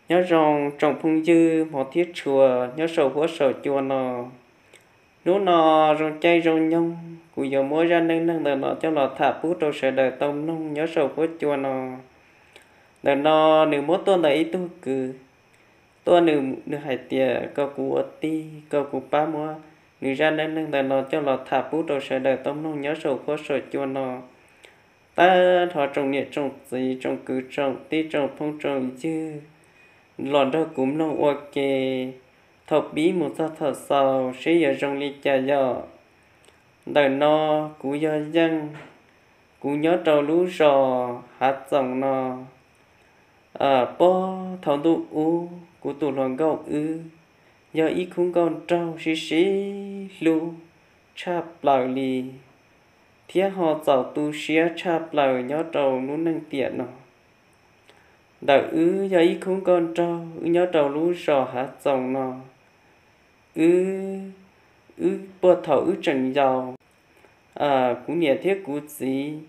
Nyob zoo tsoom phooj ywg hmov thiab tshua nyob saum huab saum cua no. Hnub no zoo caij zoo nyoog kuv yuav muab zaj neej neeg ntawm no coj los tham pub rau sawv daws tau mloog nyob saum huab cua no. Ntawm no nws muab tuaj ntawm ib tug kwv tuaj, nws hais tias kom kuv ua tij, kom kuv pab muab nws zaj neej neeg ntawm no coj los tham pub rau sawv daws tau mloog nyob saum huab saum cua no. Tag nrho tsoom niam tsoom txiv, tsoom kwv tsoom tij, tsoom phooj tsoom ywg, los nrog kuv mloog ua ke thaum pib mus txog thaum xaus seb yuav zoo li cas yom. Ntawm no kuv yog Yeej, kuv nyob rau lub zos Hav Txoos no. Puag thaum ntuj ub kuv tus hluas nkauj wb yog ib khub nkauj nraug sib sib hlub tshaj plaws li, thiab ho txaus tu siab tshaj plaws nyob rau lub neej tiam no. Ntawm wb yog ib khub nkauj nraug wb nyob rau lub zos Hav Txoos no. Wb, wb puag thaum wb tseem yau, kuv niam thiab kuv txiv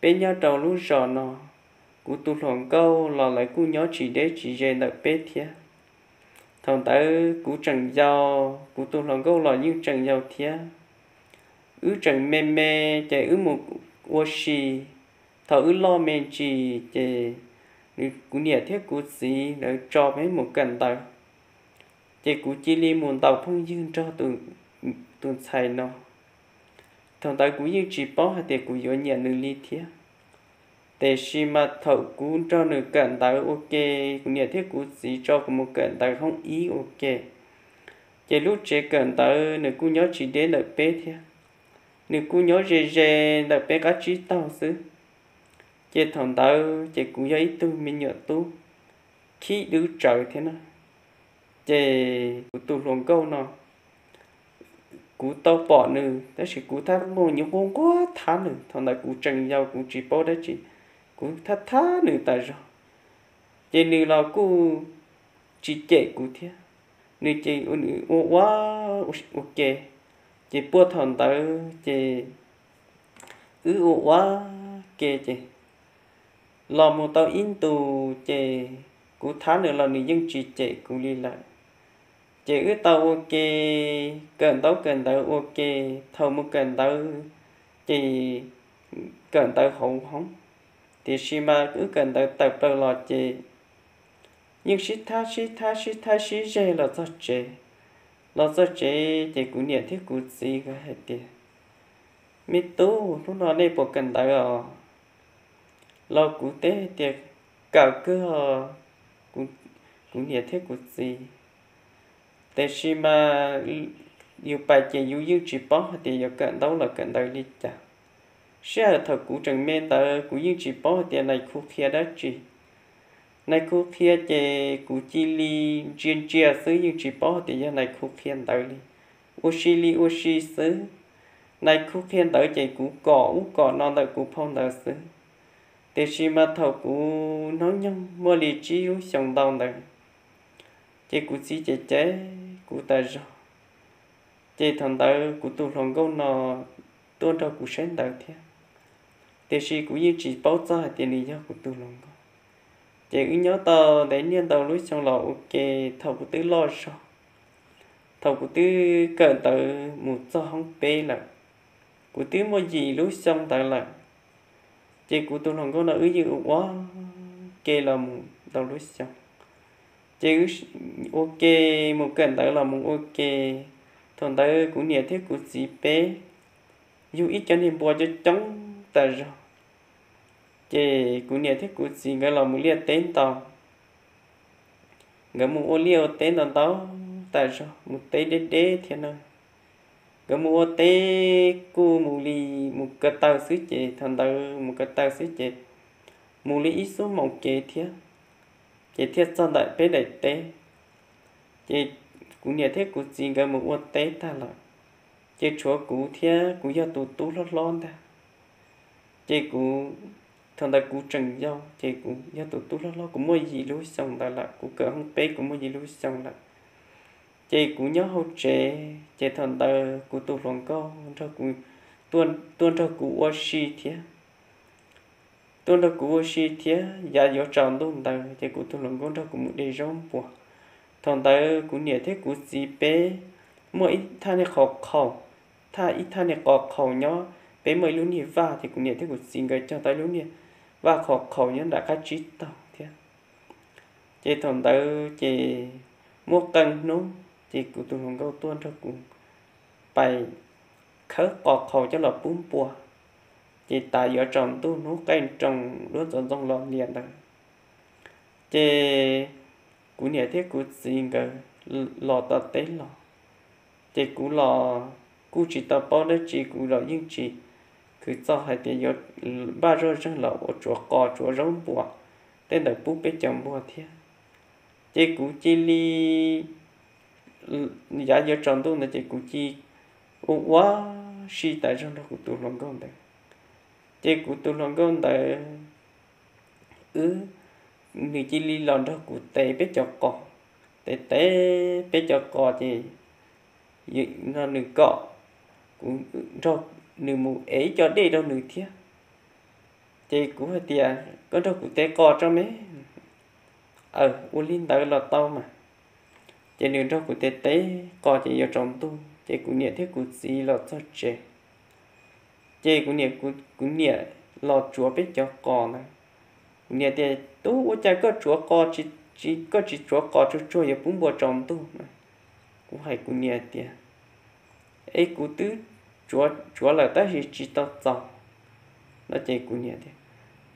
peb nyob rau lub zos no. Kuv tus hluas nkauj los lawv kuj nyob tsis deb tsis ze ntawm peb thiab. Thaum ntawd kuv tseem yau, kuv tus hluas nkauj los yeej tseem yau thiab. Wb tseem me me ces wb mus ua si. Thaum wb loj me ntsis ces kuv niam thiab kuv txiv lawv tso peb mus kawm ntawv, ces kuv cia li mus ntaus phooj ywg nrog tus ntxhais no. Thaum ntawd kuv yeej tsis paub hais tias kuv yuav nyiam nws li thiab. Tiam sis mas thaum kuv nrog nws kawm ntawv ua ke, kuv niam thiab kuv txiv tso kuv mus kawm ntawv hoob ib ua ke, ces lub tsev kawm ntawv nws kuj nyob tsis deb ntawm peb thiab, nws kuj nyob ze ze ntawm peb qab tsib taug xwb. Ces thaum ntawd ces kuv yog ib tug me nyuam tub khib dwb tsawv thiab na. Ces kuv tus hluas nkauj no, kuv tau pom nws tab sis kuv thab nquj nquj nquag thab nws. Thaum ntawd kuv tseem yau kuv tsis paub dab tsi, kuv thab thab nws tas zog. Ces nws los kuj tsis cem kuv thiab, nws ces ua ua ua ke. Ces puag thaum ntawd ces wb ua ua ke ces los mus tau ib ntus ces kuv thab nws los nws yeej tsis cem kuv li lawm. Ces wb tau ua ke, kawm ntaub kawm ntawv ua ke. Thaum mus kawm ntawv ces kawm ntawv hauv hoob, tiam sis mas wb kawm ntawv tawm plaws los ces yeej sib thab sib thab sib thab sib zeg los txog tsev. Los txog tsev ces kuv niam thiab kuv txiv nkawd hais tias, me tub, hnub no nej puas kawm ntawv os? Los kuv teb tias, kawm kawg, kuv niam thiab kuv txiv. Tiam sis mas yus pais ces yus yeej tsis paub hais tias yuav kawm ntaub los kawm ntawv li cas. Sij hawm thaum kuv tseem me ntawd kuv yeej tsis paub hais tias nais khu qhia dab tsi. Nais khu qhia ces kuv cia li ntsia ntsia xwb, yeej tsis paub hais tias yog nais khu qhia ntawv li. Ua si li ua si xwb. Nais khu qhia ntawv ces kuv kom ub kom no ntawm kuv phau ntawv xwb. Tiam sis mas thaum kuv hnub nyoog muaj li tsib lub xyoo ntau ntawd, ces kuv txiv cem cem kuv tas zog. Ces thaum ntawd kuv tus hluas nkauj no tuaj nrog kuv saib ntawv thiab, tiam sis kuv yeej tsis paub txog hais tias nws yog kuv tus hluas nkauj. Ces wb nyob tau ntev niaj ntau lub xyoo los ua ke. Thaum kuv twb loj zog, thaum kuv twb kawm ntawv mus txog hoob peb lawm, kuv twb muaj yim lub xyoo ntawd lawm, ces kuv tus hluas nkauj no wb yeej ua ua ke los mus ntau lub xyoo. Ces ua ke mus kawm ntawv los mus ua ke. Thaum ntawd kuv niam thiab kuv txiv peb yug ib co niag npua coob coob tas zog. Ces kuv niam thiab kuv txiv nkawd los mus liaj teb ntau, nkawd mus ua liaj ua teb ntau ntau tas zog, mus teb deb deb thiab na. Nkawd mus ua teb kuj mus li, mus ko taw xwb ces thaum ntawd mus ko taw xwb ces mus li ib xuab moos kev thiab, ces thiaj txog ntawm peb daim teb. Ces kuv niam thiab kuv txiv nkawd mus ua teb tag lawm, ces tshuav kuv thiab, kuv yog tus tub hlob hlob ntag. Ces kuv, thaum ntawd kuv tseem yau, ces kuv yog tus tub hlob hlob, kuv muaj yim lub xyoo ntawd lawm, kuv kawm hoob peb kuv muaj yim lub xyoo lawm. Ces kuv nyob hauv tsev, ces thaum ntawd kuv tus hluas nkauj nrog kuv, tuaj nrog kuv ua si thiab. tuaj nrog kuv ua si thiab. Yav yuav tsaus ntuj ntawd ces kuv tus hluas nkauj nrog kuv mus de zaub npua. Thaum ntawd kuv niam thiab kuv txiv peb muaj ib thaj niag qhov qhaus, thaj ib thaj niag qhov qhaus nyob, peb muaj ib lub niag vaj ces kuv niam thiab kuv txiv nkawd cog tau ib lub niag vaj qhov qhaus nyob nram qab tsib taug thiab. Ces thaum ntawd ces muaj qee hnub ces kuv tus hluas nkauj tuaj nrog kuv pais khawb qos qhaus coj los pub npua. Ces tas yuav tsaus ntuj hnub qeej nroos duab ntxoov ntxoo los lias ntawd, ces kuv niam thiab kuv txiv nkawd los tom teb los. Ces kuv los kuj tsis tau paub dab tsi, kuv los yeej tsis khwv txog hais tias yuav npaj zoj zeeg los ua tsuav qos tsuav zaub npua tej ntawd pub peb cov npua thiab. Ces kuv cia li, yav yuav tsaus ntuj ntawd ces kuv cia li ua ua si tas zog nrog kuv tus hluas nkauj ntawd. Ces kuv tus hluas nkauj ntawd, wb, nws cia li los nrog kuv tev peb cov qos, tev tev peb cov qos ces no nws kom kuv nrog nws mus ev ib co dej rau nws thiab. Ces kuv hais tias, koj nrog kuv tev qos tso me. Aw, ua li ntawd los tau mas. Ces nws nrog kuv tev tev qos ces yuav tsaus ntuj ces kuv niam thiab kuv txiv los txog tsev. Ces kuv niam, kuv niam los tsuav peb cov qos ntawd. Kuv niam tias, tub, ua cas koj tsuav qos, koj tsis tsuav qos tsuag tsuag yuav pub npua tsaus ntuj na? Kuv hais kuv niam tias, es kuv twb tsuav lawm tab sis tsis tau txaus no. Ces kuv niam tias,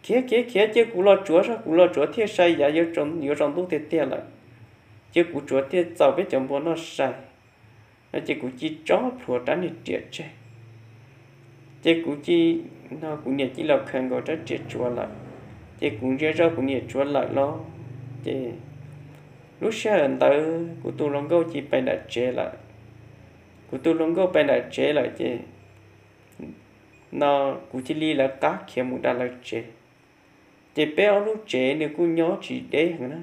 khiav khiav khiav, cia kuv los tsuav saib, kuv los tsuav thiaj sai, yav yuav tsaus ntuj tiag tiag lawm, cia kuv tsuav thiaj txaus peb cov npua noj sai no. Ces kuv cia li tso plhuav rab niag riam tseg. Ces kuv cia li, no kuv niam cia li los khaws nkaus rab riam tsuav lawm. Ces kuv ntsia zoj kuv niam tsuav lawm lauj. Ces lub sij hawm ntawd kuv tus hluas nkauj cia li pais nram tsev lawm. Kuv tus hluas nkauj pais nram tsev lawm ces no kuv cia li lawv qab khiav mus rau lawv tsev. Ces peb ob lub tsev nws kuj nyob tsis deb heev na,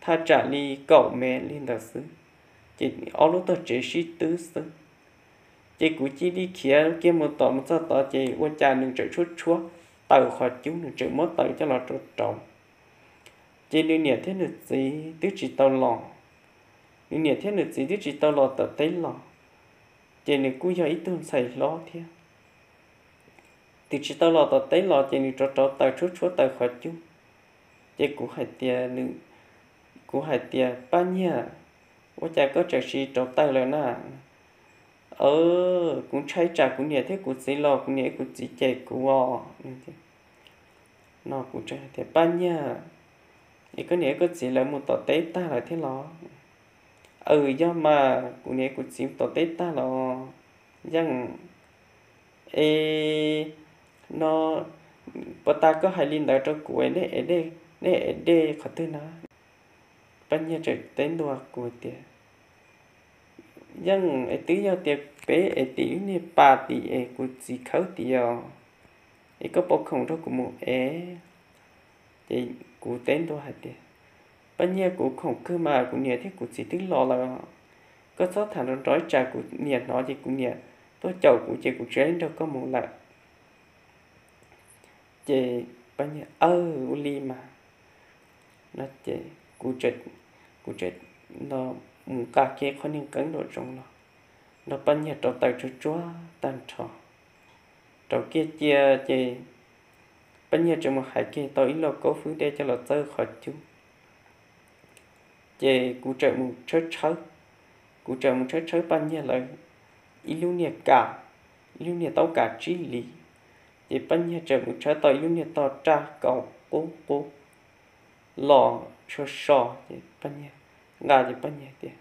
thaj tsam li kaum mev li ntawd xwb, ces ob lub tog tsev sib twb xwb. Ces kuv cia li khiav kiag mus tom, mus txog tod ces ua cas nws tseem tshuab tshuab taws qhov cub, nws tseem muab taws coj los rau rauv. Ces nws niam thiab nws txiv twb tsis tau los, nws niam thiab nws txiv twb tsis tau los tom teb los, ces nws kuj yog ib tug ntxhais hlob thiab. Twb tsis tau los tom teb los ces nws rov rauv taws tshuab tshuab taws qhov cub. Ces kuv hais tias, kuv hais tias, Paj Nyiag, ua cas koj tseem siv rauv taws lawm na? Kuv ntshai tsam kuv niam thiab kuv txiv los kuv niam kuv txiv cem kuv os. No kuv tias, Paj Nyiag, es koj niam koj txiv lawv mus tom teb tag lawm thiab los? Aw, yog mas, kuv niam kuv txiv mus tom teb tag los yeej. Es no, puas tas koj hais li ntawd rau kuv, nej ev dej qhov twg na? Paj Nyiag tseem teb ntua kuv tias, yeej es twb yog tias peb ev tim lub niag pas tim es kuv txiv khawb tim os, es koj puas khoom nrog kuv mus ev? Ces kuv teb ntua hais tias, Paj Nyiag, kuv khoom kawg mas, kuv niam thiab kuv txiv twb los lawm, koj txhob tham nrov nrov ib tsam kuv niam hnov ces kuv niam tuaj caum kuv ces kuv tsis nrog koj mus lawm. Ces Paj Nyiag, aw, ua li mas. No ces kuv tseem mus nqa kiag qhov niag nqeeb nraum zoov los, nrog Paj Nyiag rauv taws tsuag tsuag tag nrho. Rauv kiag cia ces Paj Nyiag tseem mus hais kiag tau ib lauj kaub fwb dej coj los txawb qhov cub. Ces kuv tseem mus tshawb tshawb, kuv tseem mus tshawb tshawb Paj Nyiag lawv ib lub niag kas, ib lub niag taub kas tsib hlis. Ces Paj Nyiag tseem mus tshawb tau ib lub niag tog raj kaus qub qub los so so, ces Paj Nyiag nqa, ces Paj Nyiag tias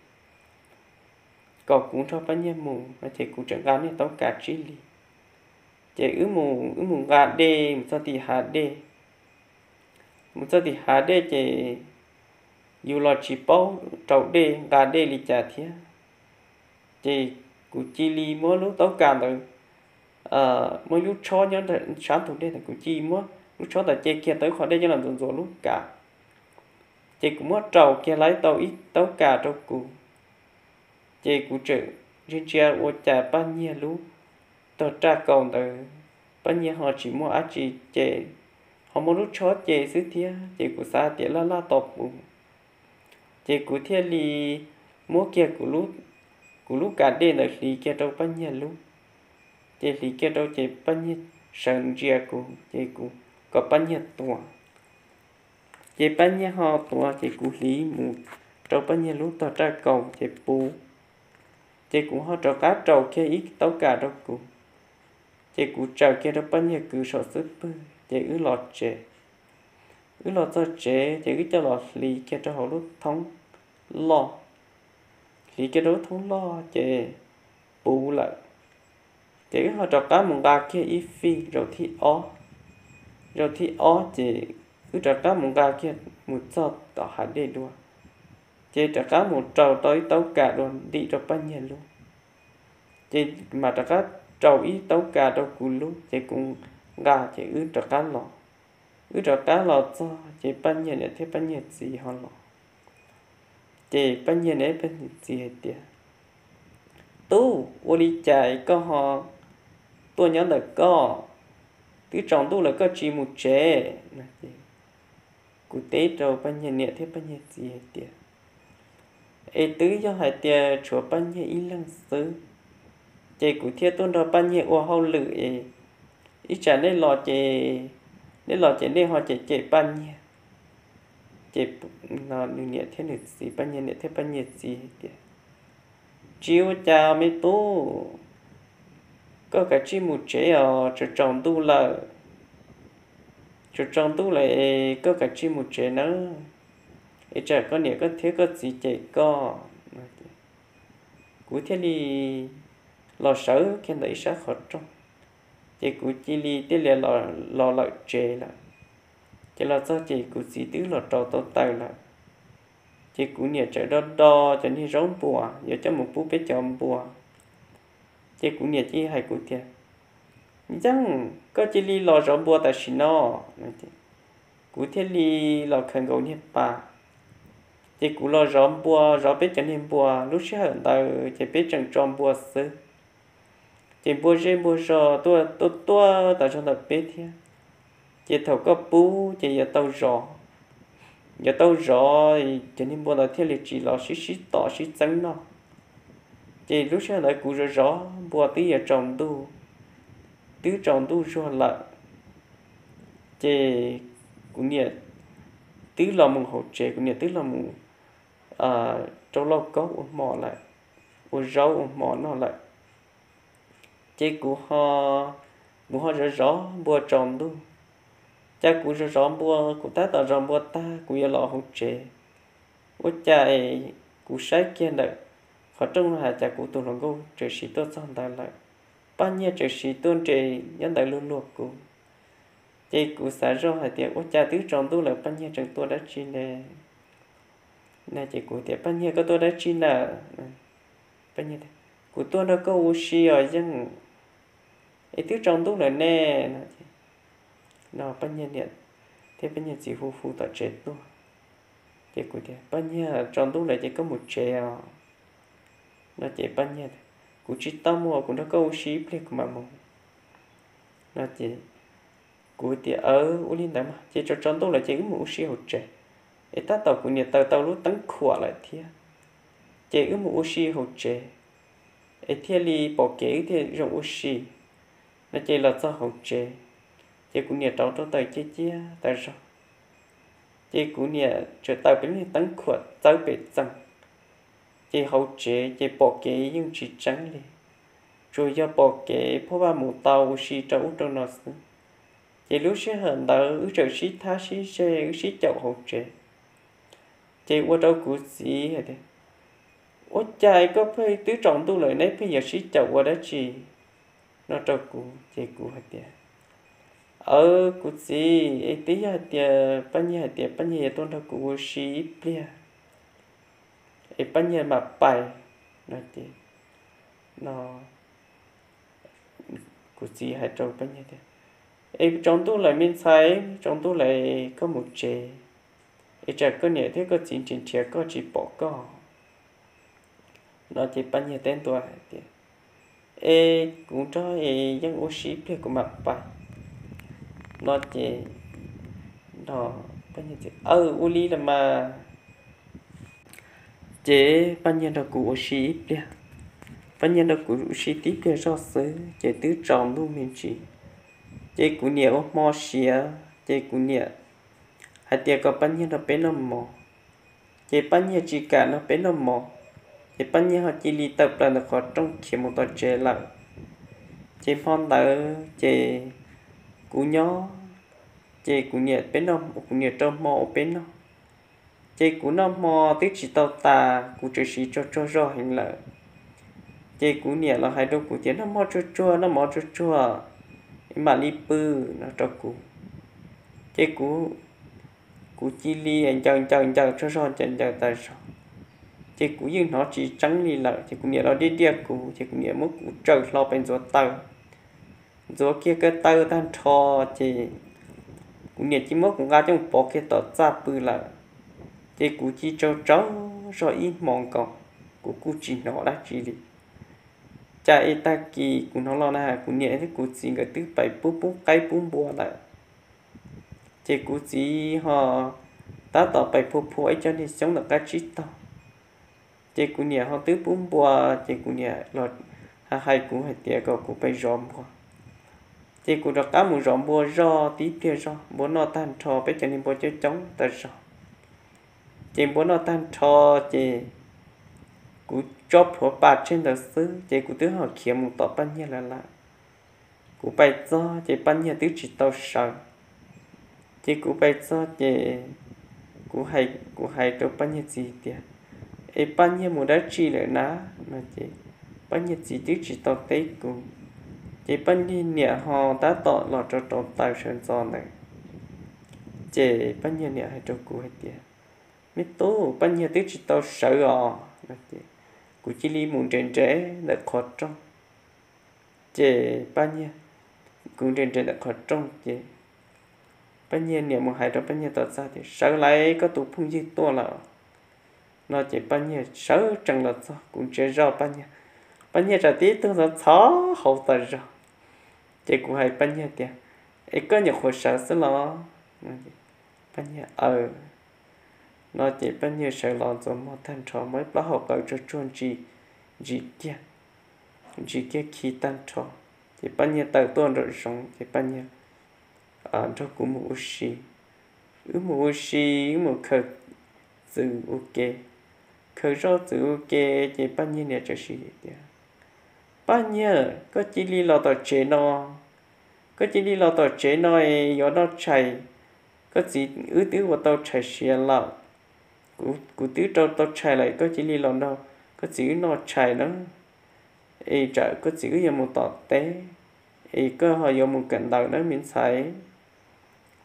kom kuv nrog Paj Nyiag mus no, ces kuv tseem nqa niag taub kas tsib hlis. Ces wb mus, wb mus nqa dej mus txog tim hav dej. Mus txog tim hav dej ces yus los tsis paub rau dej nqa dej li cas thiab. Ces kuv cia li muab lub taub kas ntawd, muaj ib lub tshob nyob sab ntug dej ntawd, kuv cia li muab lub tshob ntawd ce kiag tau ib qho dej coj los ntxuav ntxuav lub kas. Ces kuv muab rau kiag lawv tau ib taub kas rau kuv. Ces kuv tseem ntsia ntsia ua cas Paj Nyiag lub tog raj kaus ntawd, Paj Nyiag ho tsis muaj dab tsi ce ho muaj lub tsho ces xwb thiab, ces kuv xav tias laj laj tos puv, ces kuv thiaj li muab kiag kuv lub, kuv lub kas dej ntawd hliv kiag rau Paj Nyiag lub. Ces hliv kiag rau ces Paj Nyiag sawv ntsia kuv, ces kuv kom Paj Nyiag tuav. Ces Paj Nyiag ho tuav, ces kuv hliv mus rau Paj Nyiag lub tog raj kaus ces puv. Ces kuv ho rov qab rau kiag ib taub kas rau kuv, ces kuv tsaws kiag rau Paj Nyiag kwv saum xub pwg ces wb los tsev. Wb los txog tsev ces wb coj los hliv kiag rau hauv lub thoob loj. Hliv kiag rau lub thoob loj ces puv lawm. Ces wb ho rov qab mus nqa kiag ib fij zaum thib ob. Zaum thib ob ces wb rov qab mus nqa kiag mus txog tom hav dej dua, ces rov qab mus rau tau ib taub kas dua ntim rau Paj Nyiag lub. Ces mam rov qab rau ib taub kas rau kuv lub, ces kuv nqa ces wb rov qab los. Wb rov qab los txog ces Paj Nyiag niam thiab Paj Nyiag txiv ho los. Ces Paj Nyiag niam Paj Nyiag txiv hais tias, Tub, ua li cas koj ho tuaj nyob ntawm koj? Twb tsaus ntuj lawm koj tsis mus tsev? Kuv teb rau Paj Nyiag niam thiab Paj Nyiag txiv hais tias, Es twb yog hais tias tshuav Paj Nyiag ib leeg xwb, ces kuv thiaj tuaj nrog Paj Nyiag ua hauj lwm es ib tsam nej los ces, nej los ces nej ho cem cem Paj Nyiag. Ces nws niam thiab nws txiv, Paj Nyiag niam thiab Paj Nyiag txiv hais tias, Tsis ua cas me tub, koj kav tsij mus tsev os, tsaus tsaus ntuj lawm. Tsaus tsaus ntuj lawm es koj kav tsij mus tsev nawb, es tsam koj niam koj thiab koj txiv cem koj. Kuv thiaj li los sawv kiag ntawm ib sab qhov rooj, ces kuv cia li thiaj li los lawm tsev lawm. Ces los txog ces kuv txiv twb los rau tau taws lawm. Ces kuv niam txawm do do cov niag zaub npua yuav coj mus pub peb cov npua. Ces kuv niam cia li hais kuv tias, Yeej, koj cia li los zov npua tam sim no. Kuv thiaj li los khaws nkaus niag pas, ces kuv los zov npua, zov peb cov niag npua. Lub sij hawm ntawd ces peb tseem tso npua xwb, ces npua zej npua zos tuaj tuaj tuaj tas zog ntawm peb thiab. Ces thaum koj pub ces yuav tau zov, yuav tau zov, cov niag npua ntawd thiaj li tsis los sib sib tom sib txeeb noj. Ces lub sij hawm ntawd kuv zov zov npua twb yuav tsaus ntuj, twb tsaus ntuj zuag lawm. Ces kuv niam twb los mus hauv tsev, kuv niam twb los mus rau lauj kaub ua hmo lawm, ua zaub ua hmo noj lawm. Ces kuv ho, kuv ho zov zov npua tsaus ntuj. Cas kuv zov zov npua, kuv tab tom zov npua tag kuv yuav los hauv tsev, ua cas kuv saib kiag ntawm qhov rooj no has cas kuv tus hluas nkauj tseem sim tuaj txog ntawd lawm. Paj Nyiag tseem sim tuaj nres nyob ntawd luag luag kuv. Ces kuv xav zoj hais tias ua cas twb tsaus ntuj lawm Paj Nyiag tseem tuaj dab tsi ne? Ces kuv tias, Paj Nyiag, koj tuaj dab tsi na? Kuv tuaj nrog koj ua si os yeej, es twb tsaus ntuj lawm ne. No Paj Nyiag niam thiab Paj Nyiag txiv hu hu tom tsev tuaj. Ces kuv tias, Paj Nyiag, tsaus ntuj lawm ces koj mus tsev os. No ces Paj Nyiag, Kuv tsis tau mus, kuv nrog koj ua si ib pliag kuv mam mus. No ces kuv tias, Aw, ua li ntawd mas ces tsaus tsaus ntuj lawm ces wb mus ua si hauv tsev. Es tab tom kuv niam taws tau lub teeb khuam lawm thiab, ces wb mus ua si hauv tsev, es thiaj li pom kev wb thiaj zoo ua si. No ces los txog hauv tsev, ces kuv niam rauv rau taws ciaj ciaj tas zog, ces kuv niam tseem taws pem lub niag teeb khuam txawb pem txees, ces hauv tsev ces pom kev yeej tsis tseeb li, tsuas yog pom kev phuaj vaj mus tau ua si rau ub rau no xwb. Ces lub sij hawm ntawd wb tseem sib thab sib ze wb sib caum hauv tsev. Ces ua rau kuv txiv hais tias, Ua cas koj pheej twb tsaus ntuj lawm neb pheej yuav sib caum ua dab tsi? No rau kuv ces kuv hais tias, Aw, kuv txiv, es twb yog hais tias Paj Nyiag hais tias Paj Nyiag yuav tuaj nrog kuv ua si ib pliag, es Paj Nyiag mam pais. No ces, no kuv txiv hais rau Paj Nyiag tias, Es tsaus ntuj lawm me ntxhais, tsaus ntuj lawm koj mus tsev, es tsam koj niam thiab koj txiv nrhiav nrhiav koj tsis pom koj. No ces Paj Nyiag teb ntua hais tias, Es kuv nrog es yeej ua si ib pliag kuv mam pais. No ces Paj Nyiag tias, Aw, ua li los mas. Ces Paj Nyiag nrog kuv ua si ib pliag. Paj Nyiag nrog kuv ua si tib pliag zog xwb ces twb tsaus ntuj me ntsis. Ces kuv niam ua hmo siav ces kuv niam hais tias kom Paj Nyiag nrog peb noj mov. Ces Paj Nyiag tsis kam nrog peb noj mov, ces Paj Nyiag ho cia li tawm plaws ntawm qhov rooj khiav mus tom tsev lawm. Ces hmo ntawd ces kuv nyob, ces kuv niam peb noj, kuv niam rau hmo ua peb noj. Ces kuv noj hmo twb tsis tau tas, kuv tseem siv tsaug tsaug zog heev lawm. Ces kuv niam los hais rau kuv tias, Noj hmo tsuag tsuag, noj mov tsuag tsuag, mam li pw, no rau kuv. Ces kuv, kuv cia li ncaws ncaws ncaws tsaug zog, ncaws ncaws tas zog. Ces kuv yeej hnov tsis tseeb li lawm, ces kuv niam los diaj diaj kuv, ces kuv niam muab kuv tsawm hlo pes ntxuav taw. Ntxuav kiag ko taw tag nrho, ces kuv niam cia muab kuv nqa coj pov kiag tom txaj pw lawm. Ces kuv cia tsaug tsaug zog ib hmo nkaus, kuv kuj tsis hnov dab tsi li. Cas es tag kis kuv hnov los na, kuv niam thiab kuv txiv nkawd twb pais pub pub qaib pub npua lawm. Ces kuv txiv ho tab tom pais phua phua ib co niag xyoob ntawm qab tsib taug. Ces kuv niam ho twb pub npua, ces kuv niam los hais kuv hais tias kom kuv pais zov npua. Ces kuv rov qab mus zov npua zoj tib pliag zog, npua noj tag nrho, peb cov niag npua coob coob tas zog. Ces npua noj tag nrho, ces kuv tso plhuav pa tseg ntawd xwb, ces kuv twb ho khiav mus tom Paj Nyiag lawv lawm. Kuv pais txog ces Paj Nyiag twb tsis tau sawv. Ces kuv pais txog ces kuv, kuv hais rau Paj Nyiag txiv tias, Es Paj Nyiag mus dab tsi lawm na? No ces Paj Nyiag txiv twb tsis tau teb kuv. Ces Paj Nyiag niam ho tab tom los rau rau taws sawv ntxov ntawd. Ces Paj Nyiag niam hais rau kuv hais tias, Me tub, Paj Nyiag twb tsis tau sawv os. Kuv cia li mus nres nres ntawm qhov rooj. Ces Paj Nyiag, kuv nres nres ntawm qhov rooj ces Paj Nyiag niam mus hais rau Paj Nyiag tom txaj tias, Sawv lawm, koj tus phooj ywg tuaj lawm. No ces Paj Nyiag sawv tsees los txog, kuv ntsia zoj Paj Nyiag, Paj Nyiag tsam tib tug ntxhov ntxhov hauv tas zog. Ces kuv hais Paj Nyiag tias, Es koj nyuam qhuav sawv xwb los? Paj Nyiag, Aw. No ces Paj Nyiag sawv los ntxuav muag tag nrho, muab ib plaub hau qawv tsuag tsuag ntsis, ntsis kiag, ntsis kiag khi tag nrho. Ces Paj Nyiag tawm tuaj nraum zoov ces Paj Nyiag nrog kuv mus ua si. Wb mus ua si, wb mus khaws txwm ua ke. Khaws zoj txwm ua ke ces Paj Nyiag niam txawm hais tias, Paj Nyiag, koj cia li los tom tsev no. Koj cia li los tom tsev no es yuav noj tshais. Koj txiv wb twb ua tau tshais siav lawm. Kuv twb rau tau tshais lawm, koj cia li los nrog koj txiv wb noj tshais na. Es tsam koj txiv wb yuav mus tom teb, es koj ho yuav mus kawm ntawv na me ntxhais.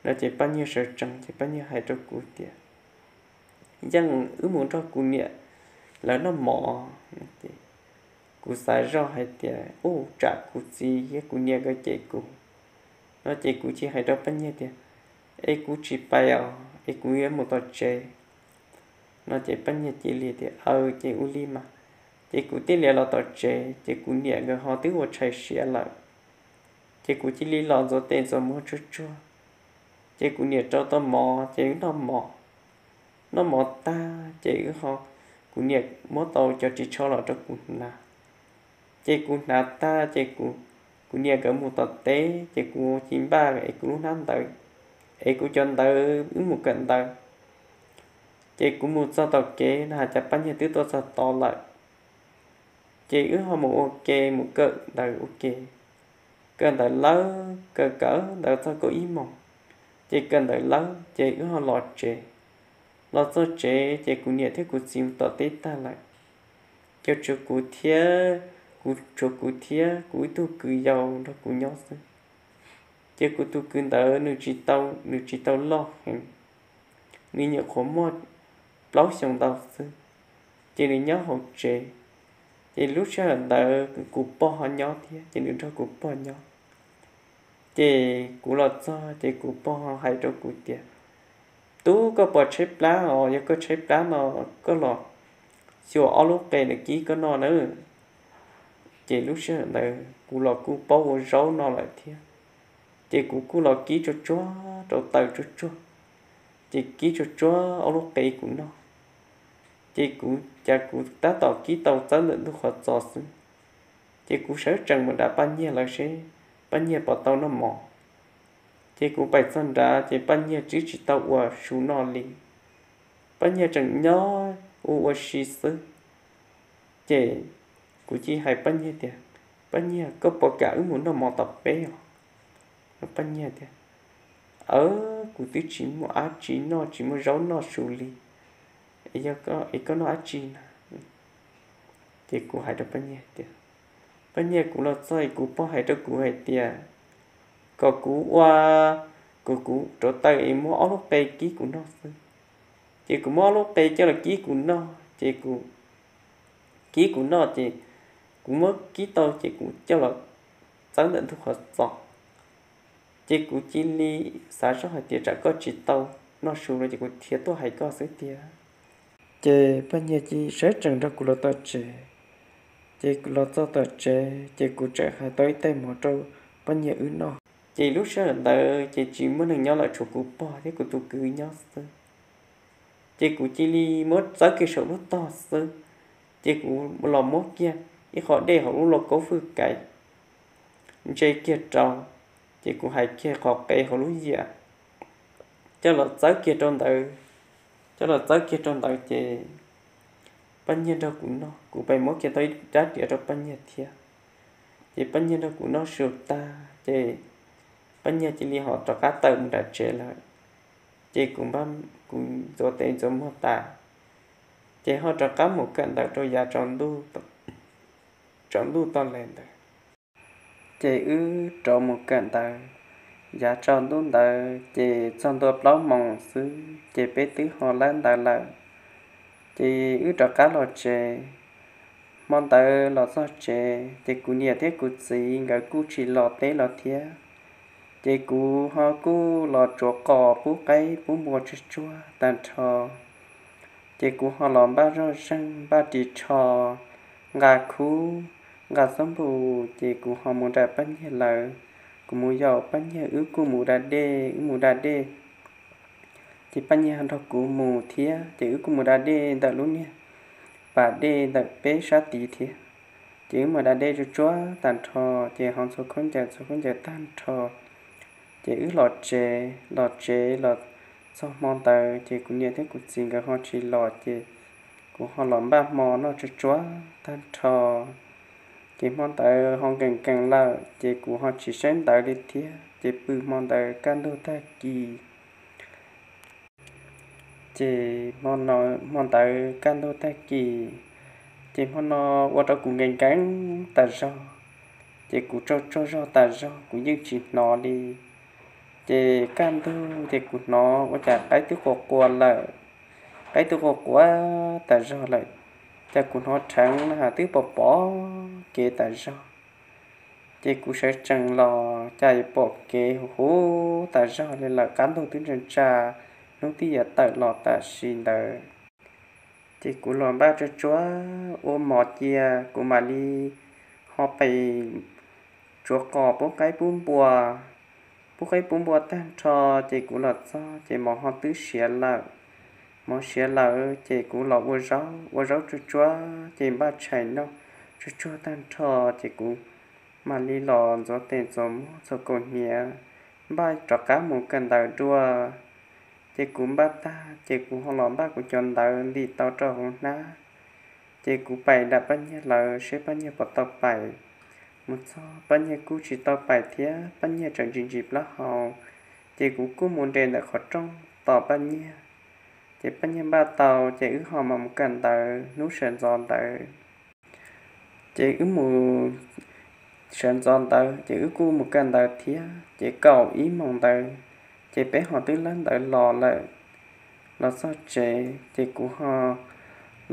No ces Paj Nyiag sawv tsees ces Paj Nyiag hais rau kuv tias, Yeej, wb mus nrog kuv niam lawv noj mov. Kuv xav zoj hais tias, Ub, tsam kuv txiv thiab kuv niam nkawd cem kuv. No ces kuv cia hais rau Paj Nyiag tias, Es kuv tsis pais os, es kuv yuav mus tom tsev. No ces Paj Nyiag cia li tias, Aw, ces ua li mas. Ces kuv thiaj li los tom tsev ces kuv niam nkawd ho twb ua tshais siav lawm. Ces kuv cia li los ntxuav tes ntxuav muag tsuag tsuag. Ces kuv niam rau tau mov ces wb noj mov. Noj mov tag ces wb ho, kuv niam muab tau cov ris tsho los rau kuv hnav. Ces kuv hnav tag ces kuv, kuv niam nkawd mus tom teb ces kuv cia npaj es kuv lub hnab ntawv, es kuv cov ntawv wb mus kawm ntawv. Ces kuv mus txog tom kev na has cas Paj Nyiag twb tuaj txog tod lawm. Ces wb ho mus ua ke, mus kawm ntawv ua ke. Kawm ntawv lawm, kawm kawm ntawv txog kaum ib moos, ces kawm ntawv lawm ces wb ho los tsev. Los txog tsev ces kuv niam thiab kuv txiv mus tom teb tag lawm. Ces tshuav kuv thiab, kuv, tshuav kuv thiab kuv ib tug kwv yau nrog kuv nyob xwb. Ces kuv tus kwv ntawd nws tsis tau, nws tsis tau loj heev, nws nyuam qhuav muaj plaub xyoo ntau xwb, ces nws nyob hauv tsev. Ces lub sij hawm ntawd kuv pog ho nyob thiab, ces nws nrog kuv pog nyob. Ces kuv los txog ces kuv pog ho hais rau kuv tias, Tub, koj puas tshaib plab os? Yog koj tshaib plab no koj los xyuas ob lub qe ntawm kib koj noj nawb. Ces lub sij hawm ntawd kuv los kuj paub ua zaub no lawm thiab, ces kuv kuj los kib tsuag tsuag rau taws tsuag tsuag. ces kib tsuag tsuag ob lub qe kuv noj. Ces kuv cas kuv tab tom kib tau txawb ntawm ntug qhov txos xwb, ces kuv sawv tsees mus nram Paj Nyiag lawv seb Paj Nyiag puas tau noj mov. Ces kuv pais txog nrad ces Paj Nyiag twb tsis tau ua su noj li. Paj Nyiag tseem nyob ua ua si xwb. Ces kuv cia hais Paj Nyiag tias, Paj Nyiag, koj puas kam wb mus noj mov tom peb os? Paj Nyiag tias, Aw, kuv twb tsis muaj dab tsi noj, tsis muaj zaub noj su li, es koj noj dab tsi na? Ces kuv hais rau Paj Nyiag tias, Paj Nyiag, kuv los txog es kuv pog hais rau kuv hais tias kom kuv ua, kom kuv rauv taws es muab ob lub qe kib kuv noj xwb. Ces kuv muab ob lub qe coj los kib kuv noj, ces kuv kib kuv noj ces kuv muab kib tau ces kuv coj los txawb ntawm ntug qhov txos. Ces kuv cia li xav zoj hais tias tsam koj tsis tau noj su no ces kuv thiaj tuaj hais koj xwb tiag. Ces Paj Nyiag cia li sawv tsees nrog kuv los tom tsev. Ces los txog tom tsev ces kuv tseem hais tau ib tais mov rau Paj Nyiag wb noj. Ces lub sij hawm ntawd ces tsis muaj neeg nyob lawm, tshuav kuv pog thiab kuv tus kwv nyob xwb. Ces kuv cia li muab txawb kiag saum lub tog xwb, ces kuv los muab kiag ib qho dej hauv lub lauj kaub fwj kais ntse kiag rau, ces kuv hais kiag qhov qe hauv lub yias coj los txawb kiag rau ntawd, coj los txawb kiag rau ntawd ces Paj Nyiag nrog kuv noj, kuv pais muab kiag tau ib rab riam rau Paj Nyiag thiab. Ces Paj Nyiag nrog kuv noj su tag ces Paj Nyiag cia li ho rov qab tawm mus nram tsev lawm. Ces kuv, kuv ntxuav tes ntxuav muag tas, ces ho rov qab mus kawm ntawv rau yav tsaus ntuj tau lawm ntawd. Ces wb rov mus kawm ntawv yav tsaus ntuj ntawd ces txog ntua plaub moos xwb ces peb twb ho lab ntawv lawm. Ces wb rov qab los tsev. Hmo ntawd los txog tsev ces kuv niam thiab kuv txiv nkawd kuj tsis los teb los thiab. Ces kuv ho kuj los tsuav qos pub qaib pub npua tsuag tsuag tag nrho. Ces kuv ho los npaj zoj zeeg, npaj ris tsho, nqa khub, nqa xab npum, ces kuv ho mus nram Paj Nyiag lawv. Kuv mus yaum Paj Nyiag, wb kuj mus da dej, wb mus da dej. Ces Paj Nyiag nrog kuv mus thiab, ces wb kuj mus da dej ntawm lub niag pas dej ntawm peb sab tid thiab. Ces wb mus da dej tsuag tsuag tag nrho, ces ho ntxhua khaub ncaws ntxhua khaub ncaws tag nrho. Ces wb los tsev, los tsev los txog hmo ntawd ces kuv niam thiab kuv txiv nkawd ho tsis los, ces kuv ho los npaj hmo noj tsuag tsuag tag nrho. Ces hmo ntawd ho nkees nkees lawm ces kuv ho tsis saib ntawv li thiab, ces pw hmo ntawd kaj ntug tag kis. Ces hmo ntawd kaj ntug tag kis, ces hmo no ua rau kuv nkees nkees tas zog, ces kuv tsaug tsaug zog tas zog, kuv yeej tsis hnov li. Ces kaj ntug ces kuv hnov ua cas qaib twb qua qua lawm, qaib twb qua qua tas zog lawm, cas kuv hnov rheev na twb pom pom kev tas zog. Ces kuv sawv tsees los cas pom kev huv huv tas zog li lawm, qab ntug twb ntsa ntsa, hnub twb yuav tawm los tam sim ntawd. Ces kuv los npaj tsuag tsuag ua mov cia, kuv mam li ho pem tsuav qos pub qaib pub npua. Pub qaib pub npua tag nrho, ces kuv los txog ces mov ho twb siav lawm. Mov siav lawm ces kuv los ua zaub, ua zaub tsuag tsuag ces npaj tshais noj tsuag tsuag tag nrho, ces kuv mam li los ntxuav tes ntxuav muag txhua kaus hniav, npaj rov qab mus kawm ntawv dua. Ces kuv npaj tag ces kuv ho los npaj kuv cov ntawv ntim tau rau hauv hnab. Ces kuv pais nram Paj Nyiag lawv seb Paj Nyiag puas tau pais. Mus txog Paj Nyiag kuj tsis tau pais thiab, Paj Nyiag tseem ntsis ntsis plaub hau. Ces kuv kuj mus nres ntawm qhov rooj tos Paj Nyiag. Ces Paj Nyiag npaj tau ces wb ho mam mus kawm ntawv hnub sawv ntxov ntawd. Ces wb mus sawv ntxov ntawd ces wb kuj mus kawm ntawv thiab, ces kaum ib moos ntawd ces peb ho twb lab ntawv los lawm. Los txog tsev ces kuv ho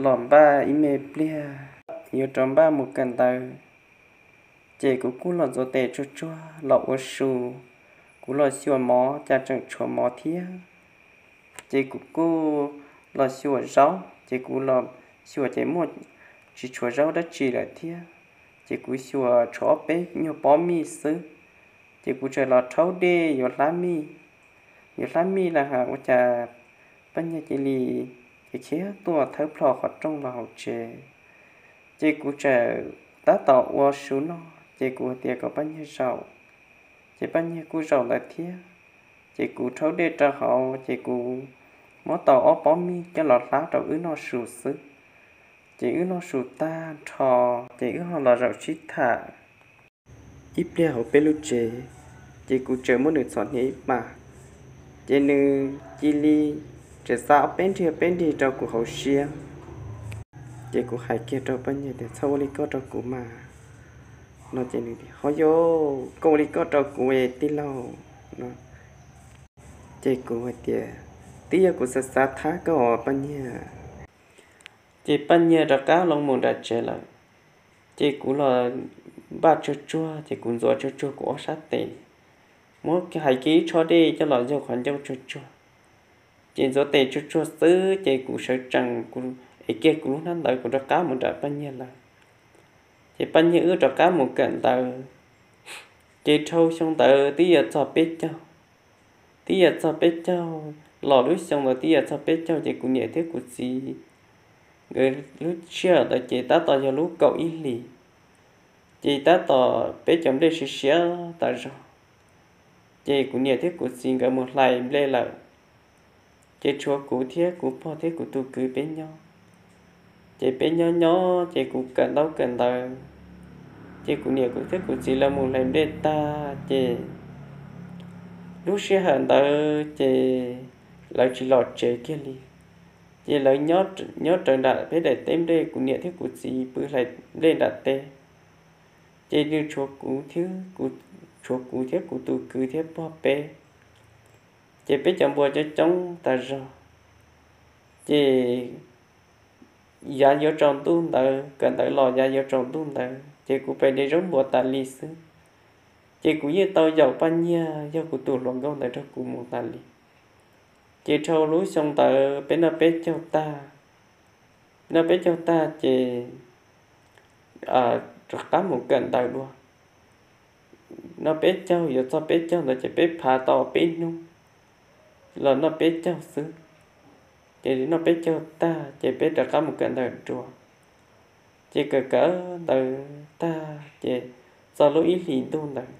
los npaj ib me pliag yuav rov npaj mus kawm ntawv. Ces kuv kuj los ntxuav tes tsuag tsuag los ua su. Kuv los xyuas mov cas tseem tshuav mov thiab. Ces kuv kuj los xyuas zaub, ces kuv los xyuas ces muaj, tsis tshuav zaub dab tsi lawm thiab. Ces kuv xyuas tshuav ob peb nyuag pob mij xwb. Ces kuv tseem los rhaub dej yuav hlab mij. Yuav hlab mij na has ua cas Paj Nyiag cia li khiav tuaj thawb plho qhov rooj los hauv tsev. Ces kuv txawm tab tom ua su noj ces kuv hais tias kom Paj Nyiag zaum, ces Paj Nyiag kuj zaum ntawd thiab. Ces kuv rhaub dej rau hauv ces kuv muab tau ob pob mij coj los hlab rau wb noj su xwb. Ces wb noj su tag nrho ces wb ho los zaum sib tham ib pliag hauv peb lub tsev. Ces kuv tseem muab nws txhom hnia ib pas, ces nws cia li tseem xa ob peb nrig peb nrig rau kuv hauv siab. Ces kuv hais kiag rau Paj Nyiag tias txhob ua li koj rau kuv mas no ces nws tias ho yog koj ua li koj rau kuv tij laug no. Ces kuv hais tias twb yog kuv xav xav thab koj os Paj Nyiag. Ces Paj Nyiag rov qab los mus nram tsev lawm. Ces kuv los npaj tsuag tsuag ces kuv ntxuav tsuag tsuag kuv ob sab tes, muab hais kiag ib tsho dej coj los yaug qhov ncauj tsuag tsuag. Ces ntxuav tes tsuag tsuag xwb ces kuv sawv tsees, kuv ev kiag kuv lub hnab ntawv kuv rov qab mus nram Paj Nyiag lawm. Ces Paj Nyiag wb rov qab mus kawm ntawv. Ces dhau xyoo ntawd twb yuav txog peb caug, twb yuav txog peb caug, los lub xyoo ntawd twb yuav txog peb caug ces kuv niam thiab kuv txiv nkawd lub sij hawm ntawd ces tab tom yog lub kaum ib hlis, ces tab tom peb cov nplej siav siav tas zog. Ces kuv niam thiab kuv txiv nkawd mus hlais nplej lawm. Ces tshuav kuv thiab kuv pog thiab kuv tus kwv peb nyob. Ces peb nyob nyob ces kuv kawm ntaub kawm ntawv, ces kuv niam kuv thiab kuv txiv lawv mus hlais nplej tag ces lub sij hawm ntawd ces lawv tsis los tsev kiag li. Ces lawv nyob rawv nram peb daim teb nplej, kuv niam thiab kuv txiv pw hlais nplej nram teb. Ces nws tshuav kuv thiab kuv, tshuav kuv thiab kuv tus kwv thiab pog peb. Ces peb cov npua coob coob tas zog. Ces yav yuav tsaus ntuj ntawd, kawm ntawv los yav yuav tsaus ntuj ntawd ces kuv pem de zaub npua tas li xwb. Ces kuv yeej tau yaum Paj Nyiag yog kuv tus hluas nkauj ntawd rau kuv mus tas li. Ces dhau lub xyoo ntawd peb noj peb caug tag, noj peb caug tag ces rov qab mus kawm ntawv dua. Noj peb caug yuav txog peb caug ntawd ces peb phav tau peb hnub los noj peb caug xwb. Ces noj peb caug tag ces peb rov qab mus kawm ntawv dua. Ces kawm kawm ntawv tag ces txog lub ib hlis ntuj ntawd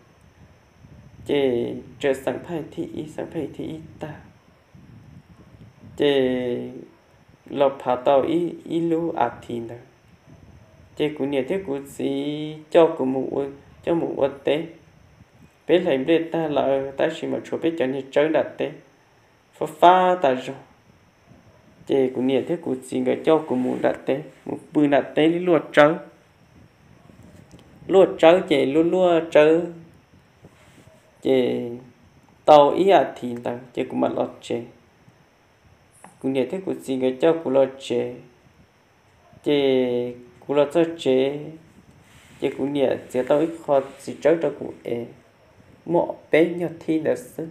ces tseem xeem phaj thib ib, xeem phaj thib ib tag ces los phav tau ib lub a thiv ntawd. Ces kuv niam thiab kuv txiv coj kuv mus, coj mus ua teb. Peb hlais nplej tag lawm tab sis mas tshuav peb cov niag tsawb nram teb fab fab tas zog. Ces kuv niam thiab kuv txiv nkawd coj kuv mus nram teb, mus pw nram teb li luaj tsawb, luaj tsawb ces luaj luaj tsawb ces tau ib a thiv ntawd ces kuv mam los tsev. Kuv niam thiab kuv txiv nkawd coj kuv los tsev. Ces kuv los txog tsev ces kuv niam txiav tau ib qho txiv tsawb rau kuv ev, muaj peb nyuag thib ntawd xwb.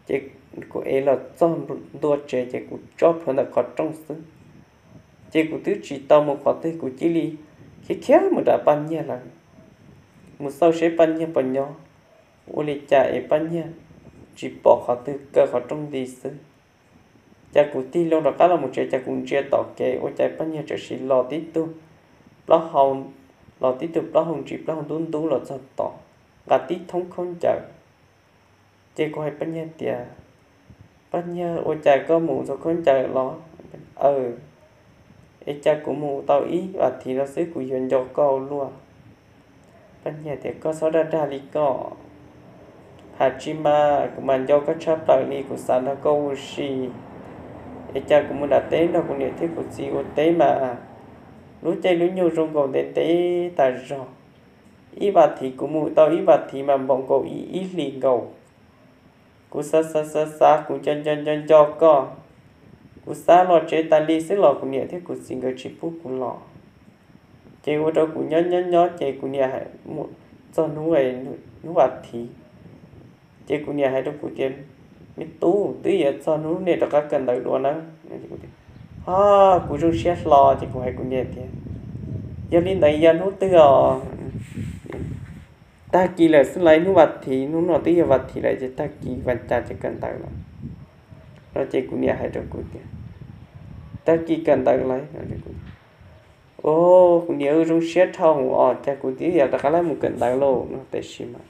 Ces kuv ev los txog ntua tsev ces kuv tso plhuav ntawm qhov rooj xwb. Ces kuv twb tsis tau mus qhov twg kuv cia li khiav khiav mus nram Paj Nyiag lawm, mus xauj seb Paj Nyiag puas nyob. Ua li cas es Paj Nyiag tsis pom qhov twg, kaw qhov rooj nti xwb. Cas kuv tig loo rov qab los mus tsev cas kuv ntsia tom kev ua cas Paj Nyiag tam sim los tib tug plaub hau, los tib tug plaub hau ntsis plaub hau ntub ntub los txog tod, nqa tib thoob khaub ncaws. Ces kuv hais Paj Nyiag tias, Paj Nyiag, ua cas koj mus ntxuav khaub ncaws los? Aw, es cas kuv mus tau ib vas thiv no xwb kuv yuav nco koj luaj. Paj Nyiag tias, Koj txhob dag dag li koj. Has tsis mas kuv mas nco koj tshaj plaws li, kuv xav nrog koj ua si. Es cas kuv mus nram teb nrog kuv niam thiab kuv txiv ua teb mas lub caij lub nyoog zoo nkaus ntev ntev tas zog. Ib vas thiv kuv mus tau ib vas thiv mas npaum nkaus ib hlis nkaus. Kuv xav xav xav xav kuv nco nco nco nco koj. Kuv xav los tsev tas li xwb los kuv niam thiab kuv txiv nkawd tsis pub kuv los. Ces ua rau kuv nyob nyob nyob ces kuv niam, txog hnub, hnub vas thiv, ces kuv niam hais rau kuv tias, Me tub, twb yuav txog hnub nej rov qab kawm ntawv dua na. Ho kuv zoo siab hlo ces kuv hais kuv niam tias, Yog li ntawd yog hnub twg os? Tag kis lawm xwb lauj, hnub vas thiv, hnub no twb yog vas thiv lawm ces tag kis vas cas ces kawm ntawv lawm. Ces kuv niam hais rau kuv tias, tag kis kawm ntawv lawm. Kuv niam, zoo siab dhau os, cas kuv twb yuav rov qab mus kawm ntawv lauj no, tiam sis mas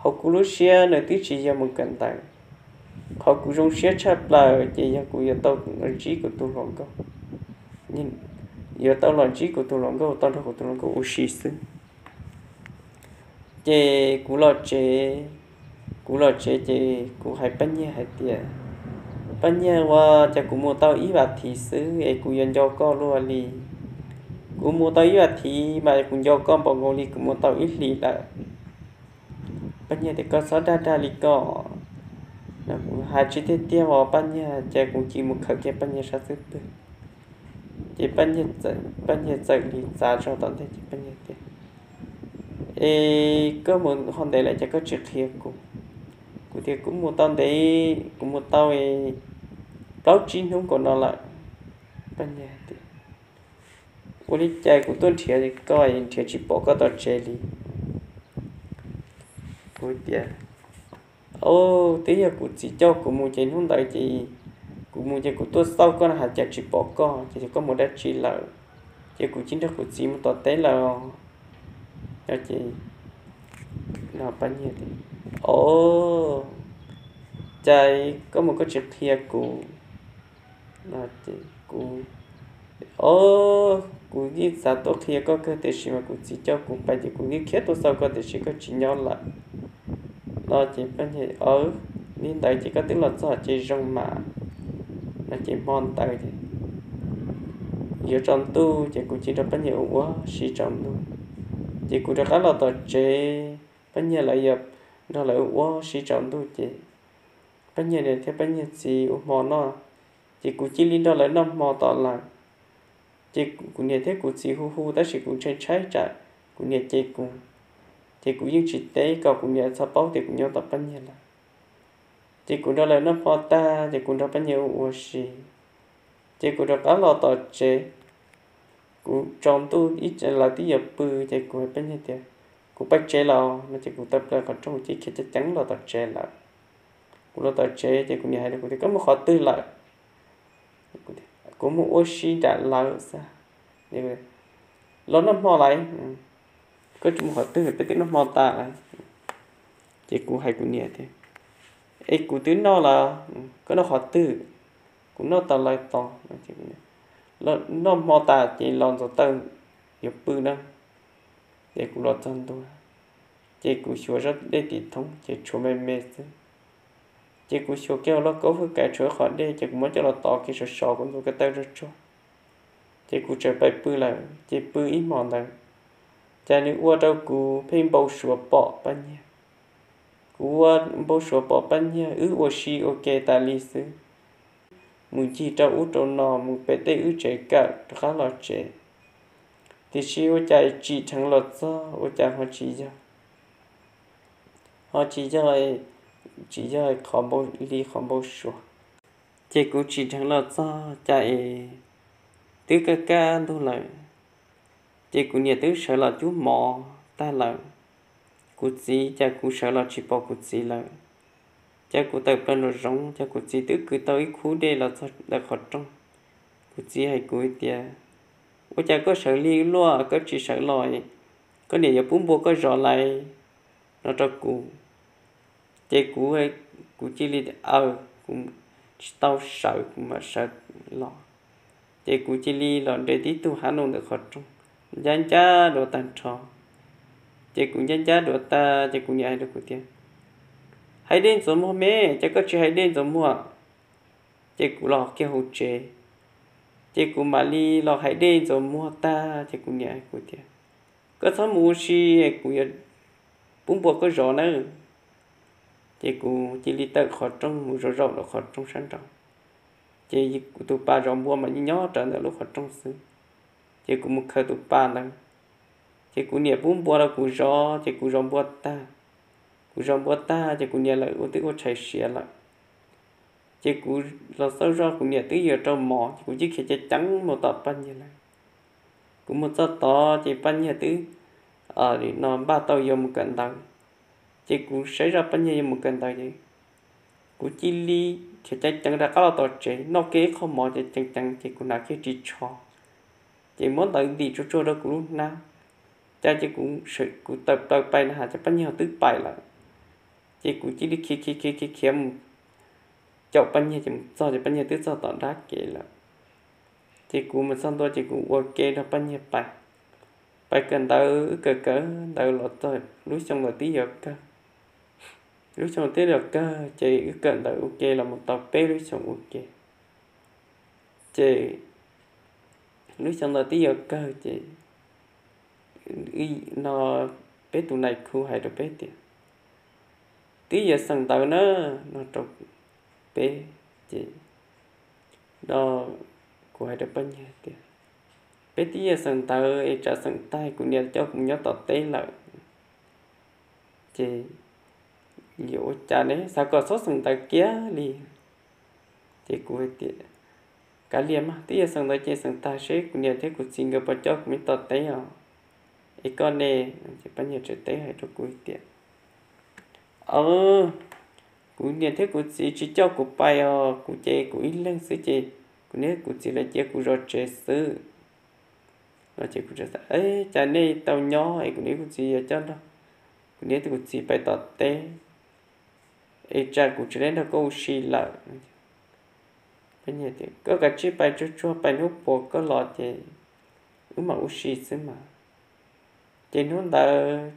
hauv kuv lub siab nws twb tsis yog mus kawm ntawv. Qhov kuv zoo siab tshaj plaws ces yog kuv yuav tau ntsib kuv tus hluas nkauj, yuav tau los ntsib kuv tus hluas nkauj, tau nrog kuv tus hluas nkauj ua si xwb. Ces kuv los tsev, kuv los tsev ces kuv hais Paj Nyiag hais tias, Paj Nyiag, ua cas kuv mus tau ib vas thiv xwb es kuv yuav nco koj luaj li. Kuv mus tau ib vas thiv mas kuv nco koj npaum nkaus li kuv mus tau ib hlis lawm. Paj Nyiag tias, koj txhob dag dag li ko. Kuv hais tsis tiag tiag os Paj Nyiag, ces kuv cia li mus khawm kiag Paj Nyiag sab xub pwg. Ces Paj Nyiag txawm li txav zog tom ntej ces Paj Nyiag tias, es koj mus ho ntev lawm ces koj tsis qhia kuv. Kuv tias, kuv mus tau ntev, kuv mus tau plaub tsib hnub nkaus no lawm. Paj Nyiag tias, ua li cas kuv tuaj nrhiav koj nrhiav tsis pom koj tom tsev li? Kuv tias, o, twb yog kuv txiv coj kuv mus ces hnub ntawd ces kuv mus ces kuv tuaj xauj koj no has cas tsis pom koj, ces koj mus dab tsi lawm? Ces kuv cia nrog kuv txiv mus tom teb lawm. Ces Paj Nyiag tias, o, cas koj mus koj tsis qhia kuv? Kuv, o, kuv yeej xav tuaj qhia koj kawg tiam sis mas kuv txiv coj kuv pais ces kuv yeej khiav tuaj xauj koj tiam sis koj tsis nyob lawm. No ces Paj Nyiag, li ntawd ces koj twb los txog ces zoo mas. No ces hmo ntawd ces yuav tsaus ntuj ces kuv cia nrog Paj Nyiag ua ua si tsaus ntuj. Ces kuv rov qab los tom tsev, Paj Nyiag lawv yog nrog lawv ua ua si tsaus ntuj ces Paj Nyiag niam thiab Paj Nyiag txiv ua hmo noj, ces kuv cia li nrog lawv noj hmo tom lawm. Ces kuv niam thiab kuv txiv hu hu tab sis kuv ntshai ntshai tsam kuv niam cem kuv, ces kuv yeej tsis teb kom kuv niam txhob paub tias kuv nyob tom Paj Nyiag lawm. Ces kuv nrog lawv noj hmo tag ces kuv nrog Paj Nyiag ua ua si, ces kuv rov qab los tom tsev. Kuv tsaus ntuj ib, lawv twb yuav pw ces kuv hais Paj Nyiag tias, kuv pais tsev lawm no ces kuv tawm plaws qhov rooj ces khiav ceev ceev los tom tsev lawm. Kuv los tom tsev ces kuv niam hais rau kuv tias, koj mus qhov twg lawm? Kuv mus ua si nram lawv xwb. Los noj hmo lawm. Koj tsis mus qhov twg, peb twb noj hmo tas lawm. Ces kuv hais kuv niam tias, es kuv twb noj lawm, koj noj qhov twg? Kuv noj tas lawv tod. Noj hmo tas ces los ntxov tawm yuav pw na. Ces kuv los txog ntua, ces kuv xyuas zaj dej tim thoob ces tshuav me me xwb. Ces kuv xyuas kiag hauv lauj kaub hwj kais tshuav ib qho dej ces kuv muab coj los tov kiag sov sov kuv ntxuav ko taw tsuag tsuag. Ces kuv txawm pais pw lawm ces pw ib hmo ntawd, cas nws ua rau kuv pheej npau suav pom Paj Nyiag. Kuv ua npau suav pom Paj Nyiag wb ua si ua ke tas li xwb, mus ncig rau ub rau no mus pem tej wb tsev kawm rov qab los tsev. Tiam sis ua cas tsim dheev los txog ua cas ho tsis yog, ho tsis yog, tsis yog qhov npau, li qhov npau suav. Ces kuv tsim dheev los txog cas es twb kaj kaj ntug lawm. Ces kuv niam twb sawv los cub mov tag lawm. Kuv txiv, cas kuv sawv los tsis pom kuv txiv lawm. Cas kuv tawm plaws nraum zoov cas kuv txiv twb kwv tau ib khub dej los txog ntawm qhov rooj. Kuv txiv hais kuv tias, ua cas koj sawv lig luaj, koj tsis sawv los, koj niam yuav pub npua koj zov lawm, no rau kuv. Ces kuv, kuv cia li, aw, kuv tsis tau sawv, kuv mam sawv los. Ces kuv cia li los nres tib tug hav no ntawm qhov rooj, ncab ncab duav tag nrho. Ces kuv ncab ncab duav tag ces kuv niam hais rau kuv tias, hais dej ntxuav muag me, cas koj tsis hais dej ntxuav muag? Ces kuv los kiag hauv tsev, ces kuv mam li los hais dej ntxuav muag tag ces kuv niam hais kuv tias, koj txhob mus ua si, kuv yuav pub npua koj zov nawb. Ces kuv cia li tawm qhov rooj mus zaum zaum rau qhov rooj sab nraud. Ces kuv tus pas zov npua mas nyob rawv ntawm lub qhov rooj xwb. Ces kuv mus khaws tus pas ntawd, ces kuv niam pub npua rau kuv zov, ces kuv zov npua tag. Kuv zov npua tag ces kuv niam lawv ua twb ua tshais siav lawm. Ces kuv los xauj zoj kuv niam twb yuav rau mov ces kuv cia li khiav ceev ceev mus tom Paj Nyiag lawv. Kuv mus txog tod ces Paj Nyiag twb, no npaj tau yuav mus kawm ntawv. Ces kuv saib zoj Paj Nyiag yuav mus kawm ntawv ces kuv cia li khiav ceev ceev rov qab los tom tsev noj kiag ib qho mov ces ceev ceev ces kuv hnav kiag ris tsho, ces muab ntawv ntim tsuag tsuag rau kuv lub hnab. Cas ces kuv, kuv tawm plaws pais na has ces poj niag twb pais lawm. Ces kuv cia li khiav khiav khiav khiav khiav mus caum poj niag ces mus txog ces poj niag twb txog tom nrab kev lawm. Ces kuv mus txog ntua ces kuv ua ke nrog poj niag pais. Pais kawm ntawv, wb kawm kawm ntawv los txog lub xyoo ntawd twb yuav kawg. Lub xyoo twb yuav kawg ces wb kawm ntawv ua ke los mus tau peb lub xyoo ua ke. Ces lub xyoo ntawd twb yuav kawg ces no peb tus nais khu hais rau peb tias twb yuav xeem ntawv na, no rau peb. Ces no kuv hais rau poj niag tias peb twb yuav xeem ntawv es tsam xeem tag kuv niam coj kuv mus nyob tom teb lawm. Ces yuav ua cas ne, xav kom txhob xeem ntawv kiag li. Ces kuv hais tias kav liam mas, twb yuav xeem ntawv ces xeem tag seb kuv niam thiab kuv txiv nkawd puas coj kuv mus tom teb os. Es koj ne? Ces poj niag tseem teb hais rau kuv tias kuv niam thiab kuv txiv tsis coj kuv pais os, kuv ces kuv ib leeg xwb ces kuv niam kuv txiv lawv cia kuv zov tsev xwb. No ces kuv, cas nej tau nyob es kuv niam kuv txiv yuav coj nrog kuv niam kuv txiv pais tom teb, es tsam kuv tsis tau nrog koj ua si lawm. Koj kav tsij pais tsuag tsuag, pais hnub puas koj los ces wb mam ua si xwb mas. Ces hnub ntawd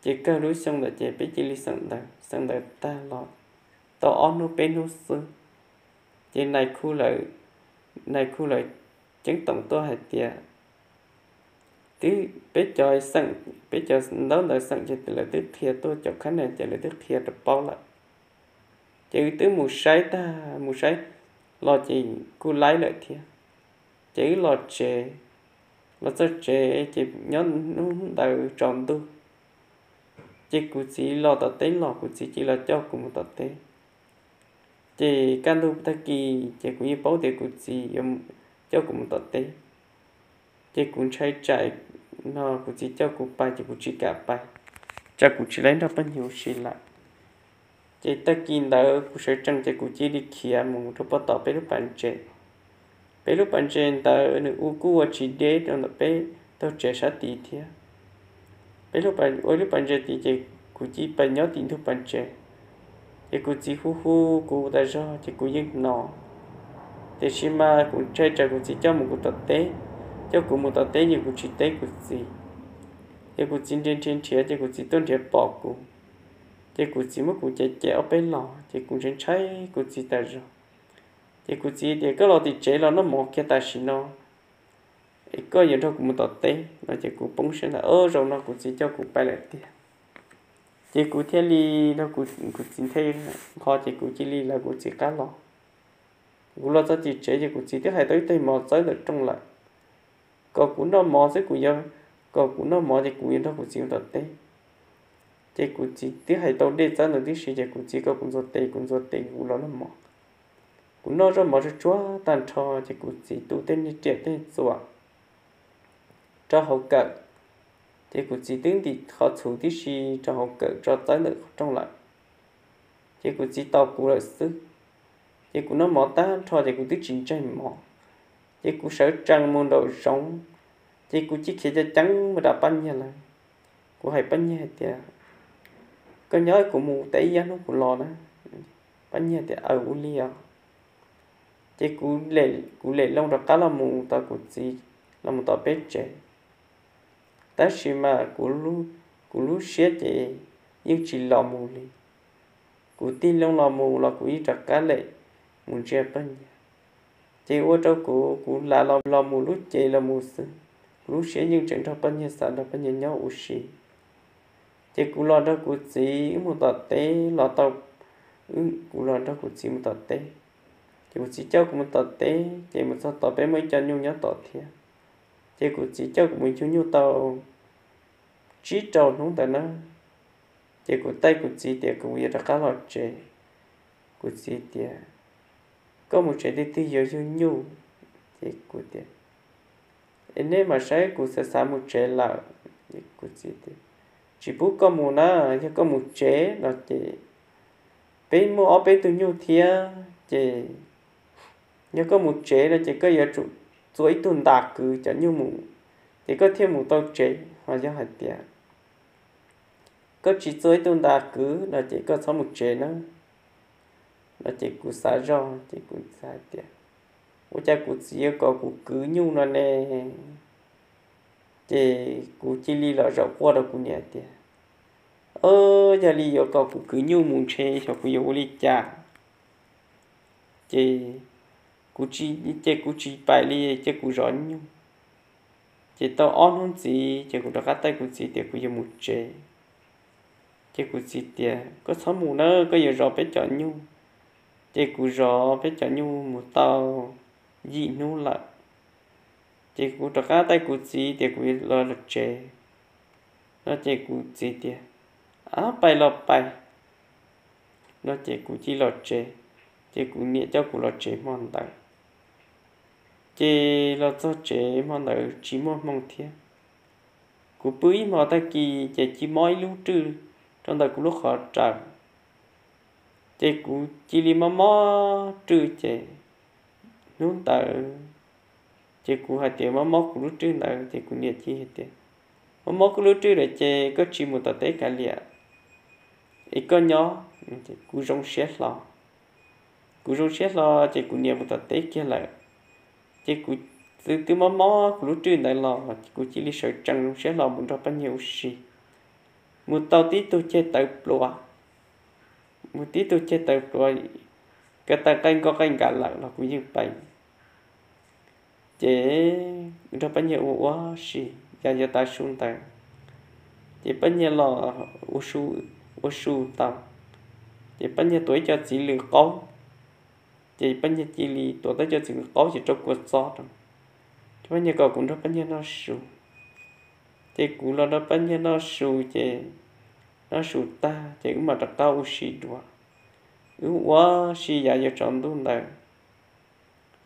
ces kawg lub xyoo ntawd ces peb cia li xeem ntawv, xeem ntawv tag los tau ob hnub peb hnub xwb, ces nais khu lawv ceeb toom tuaj hais tias twb peb cov xeem, peb cov ntaub ntawv xeem ces lawv twb qhia tuaj, cov khab nas ces lawv twb qhia rau paub lawm. Ces wb twb mus saib tag, mus saib los ces kuj laib lawm thiab. Ces wb los tsev, los txog tsev ces nyob hnub ntawd tsaus ntuj, ces kuv txiv los tom teb los, kuv txiv cia li los coj kuv mus tom teb. Ces kaj ntug tag kis ces kuv yeej paub tias kuv txiv yuav coj kuv mus tom teb. Ces kuv ntshai tsam no kuv txiv coj kuv pais ces kuv tsis kam pais, tsam kuv tsis tau nrog poj niag ua si lawm. Ces tag kis ntawd kuv sawv tsees ces kuv cia li khiav mus rau pem tom peb lub pas ntses. Peb lub pas ntses ntawd nws ua kuj ua tsis deb rau ntawm peb taug tsev sab tid thiab. Peb ua ib lub pas ntses tid ces kuv cia li pais nyob tim ntug pas ntses. Ces kuv txiv hu hu kuv tas zog ces kuv yeej hnov, tiam sis mas kuv ntshai tsam kuv txiv coj mus kuv tom teb, coj kuv mus tom teb ces kuv tsis teb kuv txiv. Ces kuv txiv nrhiav nrhiav nrhiav ces kuv txiv tuaj nrhiav pom kuv, ces kuv txiv muab kuv cem cem ob peb los ces kuv ntshai ntshai kuv txiv tas zog. Ces kuv txiv tias koj los tim tsev los noj mov kiag tam sim no es koj yuav nrog kuv mus tom teb no ces kuv poob siab ntag, o zaum no kuv txiv coj kuv pais lawm tiag. Ces kuv thiaj li, kuv txiv thiaj nqho ces kuv cia li lawv kuv txiv qab los. Kuv los txog tim tsev ces kuv txiv twb hais tau ib teg mov txawb ntawm rooj lawm, kom kuv noj mov xwb, kuv yuav, kom kuv noj mov ces kuv yuav nrog kuv txiv mus tom teb. Ces kuv txiv twb hais tau dej txawb ntawd tib si ces kuv txiv kom kuv ntxuav tes, kuv ntxuav tes kuv los noj mov. Kuv noj zoj mov tsuag tsuag tag nrho ces kuv txiv tu tej niag riam tej txuas rau hauv kawm, ces kuv txiv twb ntim qhov txhuv tib si rau hauv kawm tso txawb ntawm qhov rooj lawm. Ces kuv txiv tos kuv lawm xwb. Ces kuv noj mov tag nrho ces kuv twb tsis ntseeg mov, ces kuv sawv tsees mus nraum zoov, ces kuv cia li khiav ceev ceev mus rau pab nyiag lawm. Kuv hais pab nyiag hais tias koj nyob kuv mus teb ib hnub kuv los na. Pab nyiag tias aw ua li os. Ces kuv lem loo rov qab los mus tom kuv txiv, los mus tom peb tsev. Tab sis mas kuv lub siab ces yeej tsis los mus li. Kuv tig loo los mus los kuv yeej rov qab lem mus ntsia pab nyiag. Ces ua rau kuv, kuv lam los mus lub cev los mus xwb, kuv lub siab yeej tseem nrog pab nyiag xav nrog pab nyiag nyob ua si. Ces kuv los nrog kuv txiv wb mus tom teb los tau, kuv los nrog kuv txiv mus tom teb. Ces kuv txiv coj kuv mus tom teb ces mus txog tom peb muaj ib co nyuj nyob tom thiab. Ces kuv txiv coj kuv mus ncig nyuj tau tsib rau hnub ntawd na. Ces kuv taij kuv txiv tias kuv yuav rov qab los tsev. Kuv txiv tias koj mus tsev twg twg yuav yug nyuj. Ces kuv tias es nej mam saib, kuv xav xav mus tsev lawm. Kuv txiv tias tsis pub koj mus na, yog koj mus tsev no ces peb muaj ob peb tug nyuj thiab ces yog koj mus tsev no ces koj yuav tsum txua ib tug ntas kwv cov nyuj mus, ces koj thiaj mus tau tsev. Ho yog hais tias koj tsis txua ib tug ntas kwv no ces koj txhob mus tsev na. No ces kuv xav zog ces kuv xav hais tias ua cas kuv txiv yuav kom kuv kwv nyuj no ne? Ces kuv cia li los zaum quaj rau kuv niam tias, yog li yuav kom kuv kwv nyuj mus ntshe xyov kuv yuav ua li cas. Ces kuv tsis, ces kuv tsis pais li, ces kuv zov nyuj. Ces tau ob hnub ntxiv ces kuv rov qab taij kuv txiv tias kuv yuav mus tsev. Ces kuv txiv tias koj txhob mus na, koj yuav zov peb cov nyuj. Ces kuv zov peb cov nyuj mus tau yim hnub lawm. Ces kuv rov qab taij kuv txiv tias kuv los los tsev. No ces kuv txiv tias, ab, pais los pais. No ces kuv cia li los tsev, ces kuv niam coj kuv los tsev hmo ntawd. Ces los txog tsev hmo ntawd tsis muaj hmoo thiab. Kuv pw ib hmo tag kis ces cia li mob ib lub rwj rau ntawm kuv lub qhov rawv. Ces kuv cia li mob mob rwj ces hnub ntawd ces kuv hais tias mob mob kuv lub rwj ntawd ces kuv niam cia li hais tias, mob mob kuv lub rwj lawm ces koj tsis mus tom teb kav liam es koj nyob. Kuv zoo siab hlo, kuv zoo siab hlo ces kuv niam mus tom teb kiag lawm. Ces kuv twb mob mob kuv lub rwj ntawd los kuv cia li sawv tsees zoo siab hlo mus nrog poj niam ua si. Mus tau tib tug ceg tawv pluav, mus tib tug ceg tawv pluav, kav tawv qaij nkoj qaij nkam lawm los kuv yeej pais. Ces nrog poj niam ua ua si, yog yuav tav su ntawd, ces poj niam los ua su tau, ces poj niam tuav ib co txiv lws qaub, ces poj niam cia li tuav tau ib co txiv lws qaub ces rau kua txob rau, ces poj niam kom kuv nrog poj niam noj su. Ces kuv los nrog poj niam noj su ces noj su tag ces wb mam rov qab ua si dua. Wb ua si yav yuav tsaus ntuj ntawd,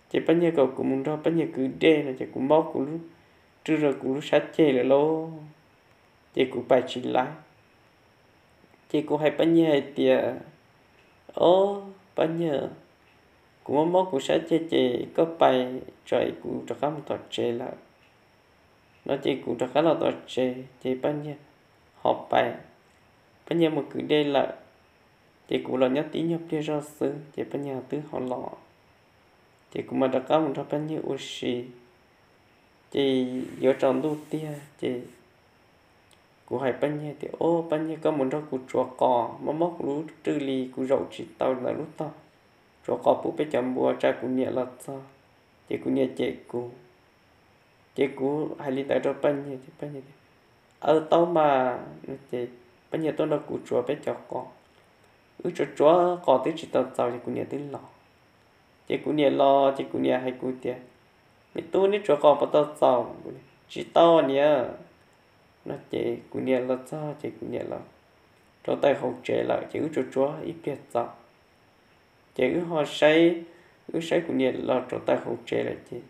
ces poj niam kom kuv mus nrog poj niam kwv dej no ces kuv mob kuv lub rwj rau kuv lub sab ceg lawm lauj, ces kuv pais tsis laib. Ces kuv hais poj niam hais tias, o, poj niam, kuv mob mob kuv sab ceg ces koj pais tso es kuv rov qab mus tom tsev lawm. No ces kuv rov qab los tom tsev ces poj niam ho pais, poj niam mus kwv dej lawm. Ces kuv los nyob tib nyuag pliag zoj xwb ces poj niam twb ho los, ces kuv mam rov qab mus nrog poj niam ua si. Ces yuav tsaus ntuj tiag ces kuv hais poj niam tias, o, poj niam, koj mus nrog kuv tsuav qos, mob mob kuv lub rwj li kuv zaum tsis tau ntawm lub tog, tsuav qos pub peb cov npua tsam kuv niam los txog ces kuv niam cem kuv. Ces kuv hais li ntawd rau poj niam ces poj niam tias, aw, tau mas. Ces poj niam tuaj nrog kuv tsuav peb cov qos. Wb tsuav tsuav qos twb tsis tau txaus ces kuv niam twb los. Ces kuv niam los ces kuv niam hais kuv tias, me tub, neb tsuav qos puas tau txaus? Tsis tau niam. No ces kuv niam los txog ces kuv niam los rau taw hauv tsev lawm ces wb tsuav tsuav ib pliag txaus. Ces wb ho saib, wb saib kuv niam los rau taw hauv tsev lawm ces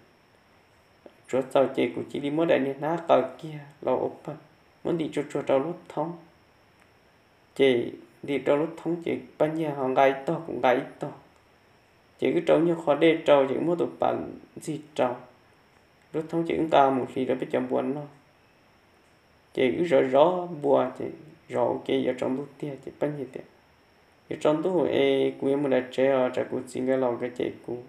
tsuav txaus ces kuv cia li muab daim niag hnab qaws kiag los ua pawg, muab ntim tsuag tsuag rau lub thoob. Ces ntim rau lub thoob ces poj niam ho nqa ib tog kuv nqa ib tog. Ces wb rau nyuag qho dej rau ces wb muab tus pas ntxig rau lub thoob ces wb nqa mus hliv rau peb cov npua noj. Ces wb zov zov npua ces zov ua ke yuav tsaus ntuj tiag ces poj niam tias, yuav tsaus ntuj es kuv yuav mus nram tsev os, tsam kuv txiv nkawd los nkawd cem kuv.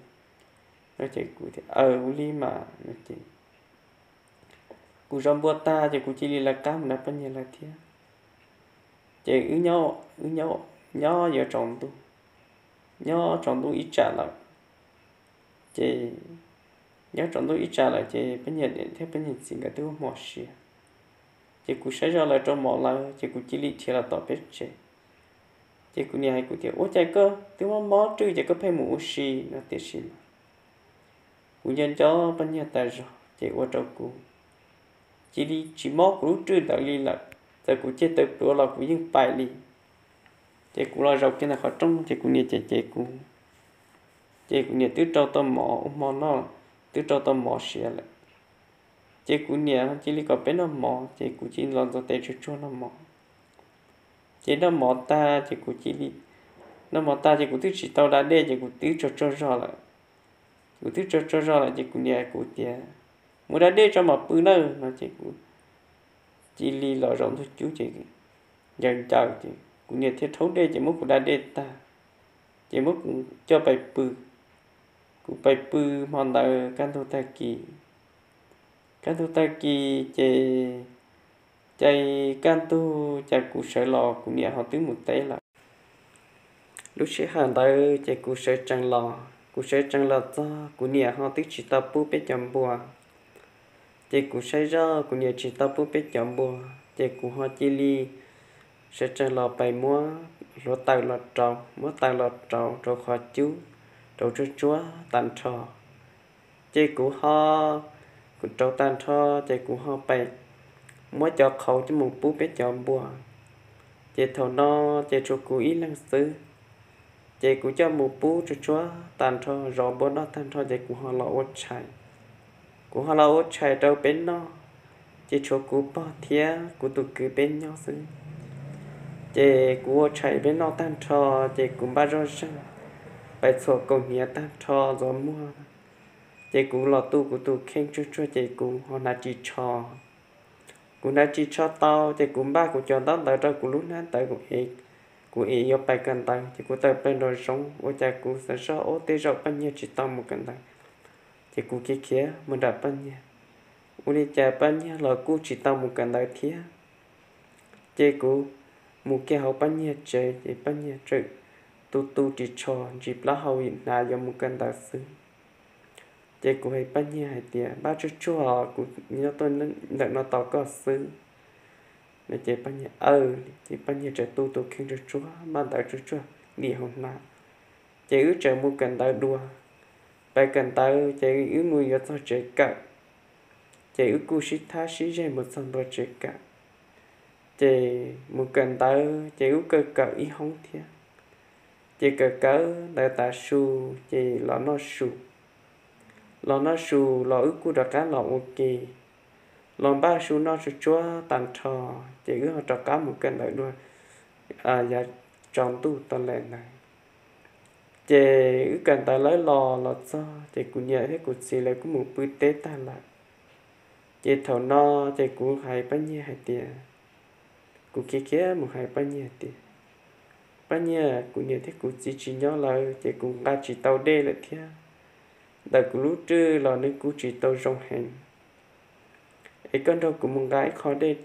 No ces kuv tias, aw, ua li mas. No ces kuv zov npua tag ces kuv cia li lawv qab mus nrog poj niam lawv thiab. Ces wb nyob yuav tsaus ntuj, nyob tsaus ntuj ib tsam lawm. Ces nyob tsaus ntuj ib tsam lawm ces poj niam thiab poj niam txiv nkawd twb ua hmo siav. Ces kuv saib zoj lawv rau mov lawm ces kuv cia li dhia los tom peb tsev. Ces kuv niam hais kuv tias, ua cas koj twb mob mob rwj ces koj pheej mus ua si no, tiam sis mas kuv nco nco poj niam tas zog ces ua rau kuv cia li tsis mob kuv lub rwj ntawd li lawm. Txawm kuv ceg tawv pluav los kuv yeej pais li. Ces kuv los zaum kiag ntawm qhov rooj ces kuv niam cem cem kuv. Ces kuv niam twb rau tau mov ua hmo noj, twb rau tau mov siav lawm. Ces kuv niam cia li kom peb noj mov ces kuv cia li los ntxuav tes tsuag tsuag noj mov. Ces noj mov tag ces kuv cia li Noj mov tag ces kuv twb tsis tau da dej ces kuv twb tsaug tsaug zog lawm. Kuv twb tsaug tsaug zog lawm ces kuv niam kuv tias, mus da dej tso mam pw nawb no ces kuv cia li los zaum ntug cub ces ncaws ncaws ces kuv niam thiaj rhaub dej ces muab kuv da dej tag, ces muab kuv coj pais pw. Kuv pais pw hmo ntawd kaj ntug tag kis, kaj ntug tag kis ces, ces kaj ntug ces kuv sawv los kuv niam ho twb mus teb lawm. Lub sij hawm ntawd ces kuv sawv tsees los, kuv sawv tsees los txog kuv niam ho twb tsis tau pub peb cov npua. Ces kuv saib zoj kuv niam tsis tau pub peb cov npua, ces kuv ho cia li sawv tsees los pais muab hluav taws los rauv, muab taws los rauv rau qhov cub, rauv tsuag tsuag tag nrho. Ces kuv ho, kuv rauv tag nrho, ces kuv ho pais muab cov qhauv coj mus pub peb cov npua. Ces thaum no ces tshuav kuv ib leeg xwb, ces kuv coj mus pub tsuag tsuag tag nrho, zov npua noj tag nrho ces kuv ho los ua tshais. Kuv ho los ua tshais rau peb noj, ces tshuav kuv pog thiab kuv tus kwv peb nyob xwb. Ces kuv ua tshais peb noj tag nrho, ces kuv npaj zoj zeeg pais txhuam kaus hniav tag nrho ntxuav muag. Ces kuv los tu kuv tus kheej tsuag tsuag ces kuv ho hnav ris tsho. Kuv hnav ris tsho tau ces kuv npaj kuv cov ntaub ntawv rau kuv lub hnab ntawv, kuv ev yuav pais kawm ntawv ces kuv tawm plaws nraum zoov, ua cas kuv xav zoj ob tej zaum Paj Nyiag tsis tau mus kawm ntawv. Ces kuv khiav khiav mus nram Paj Nyiag, ua li cas Paj Nyiag los kuj tsis tau mus kawm ntawv thiab. Ces kuv mus kiag hauv Paj Nyiag tsev ces Paj Nyiag tseem tu tu ris tsho ntsis plaub hau hnav yuav mus kawm ntawv xwb. Ces kuv hais Paj Nyiag hais tias, npaj tsuag tsuag, kuv nyob tuaj ntawm no tos koj xwb no. Ces Paj Nyiag aw, ces Paj Nyiag tseem tu tus kheej tsuag tsuag, npaj ntawv tsuag tsuag dim hauv hnab. Ces wb tseem mus kawm ntawv dua. Pais kawm ntawv ces wb mus yuav txog tsev kawm, ces wb kuj sib thab sib zeg mus txog ntua tsev kawm. Ces mus kawm ntawv ces wb kawm kawm ib hoob thiab. Ces kawm kawm ntawv tav su, ces los noj su. Los noj su los wb kuj rov qab los ua ke, los npaj su noj tsuag tsuag tag nrho, ces wb ho rov qab mus kawm ntawv dua yav tsaus ntuj tau lawm ntawd. Ces wb kawm ntawv lawm los los txog ces kuv niam thiab kuv txiv lawv kuj mus pw teb tag lawm. Ces thaum no ces kuv hais Paj Nyiag hais tias, kuv khiav khiav mus hais Paj Nyiag tias, Paj Nyiag, kuv niam thiab kuv txiv tsis nyob lawm ces kuv nqa tsis tau dej lawm thiab. Ntawm kuv lub rwj los nws kuj tsis tau zoo heev. Es koj nrog kuv mus nqa ib qho dej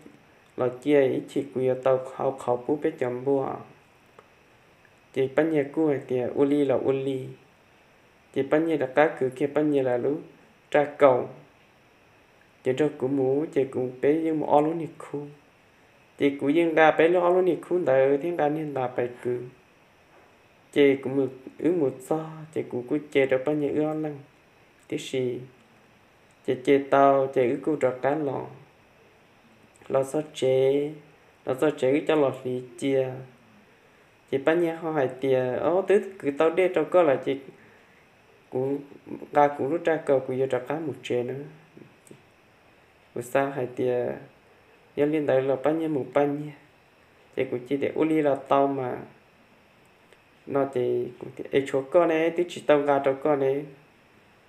los cia ib chim kuv yuav tau hau qhauv pub peb cov npua. Ces Paj Nyiag kuj hais tias ua li los ua li. Ces Paj Nyiag rov qab kwv kiag Paj Nyiag lawv lub raj kaus, ces nrog kuv mus, ces kuv peb yeej mus ob lub niag khub. Ces kuv yeej nqa peb lub ob lub niag khub ntawd thiab nqa niag ntas pais kwv. Ces kuv, wb mus txog ces kuv kuj ce rau Paj Nyiag wb ob leeg tib si. Ces ce tau ces wb kuj rov qab los, los txog tsev, los txog tsev wb coj los hliv cia. Ces Paj Nyiag ho hais tias, o, twb kwv tau dej rau koj lawm ces kuv nqa kuv lub raj kaus kuv yuav rov qab mus tsev na. Kuv xav hais tias yog li ntawd los Paj Nyiag mus Paj Nyiag. Ces kuv cia tias ua li los tau mas no ces kuv tias, es tshuav koj ne, twb tsis tau nqa rau koj ne.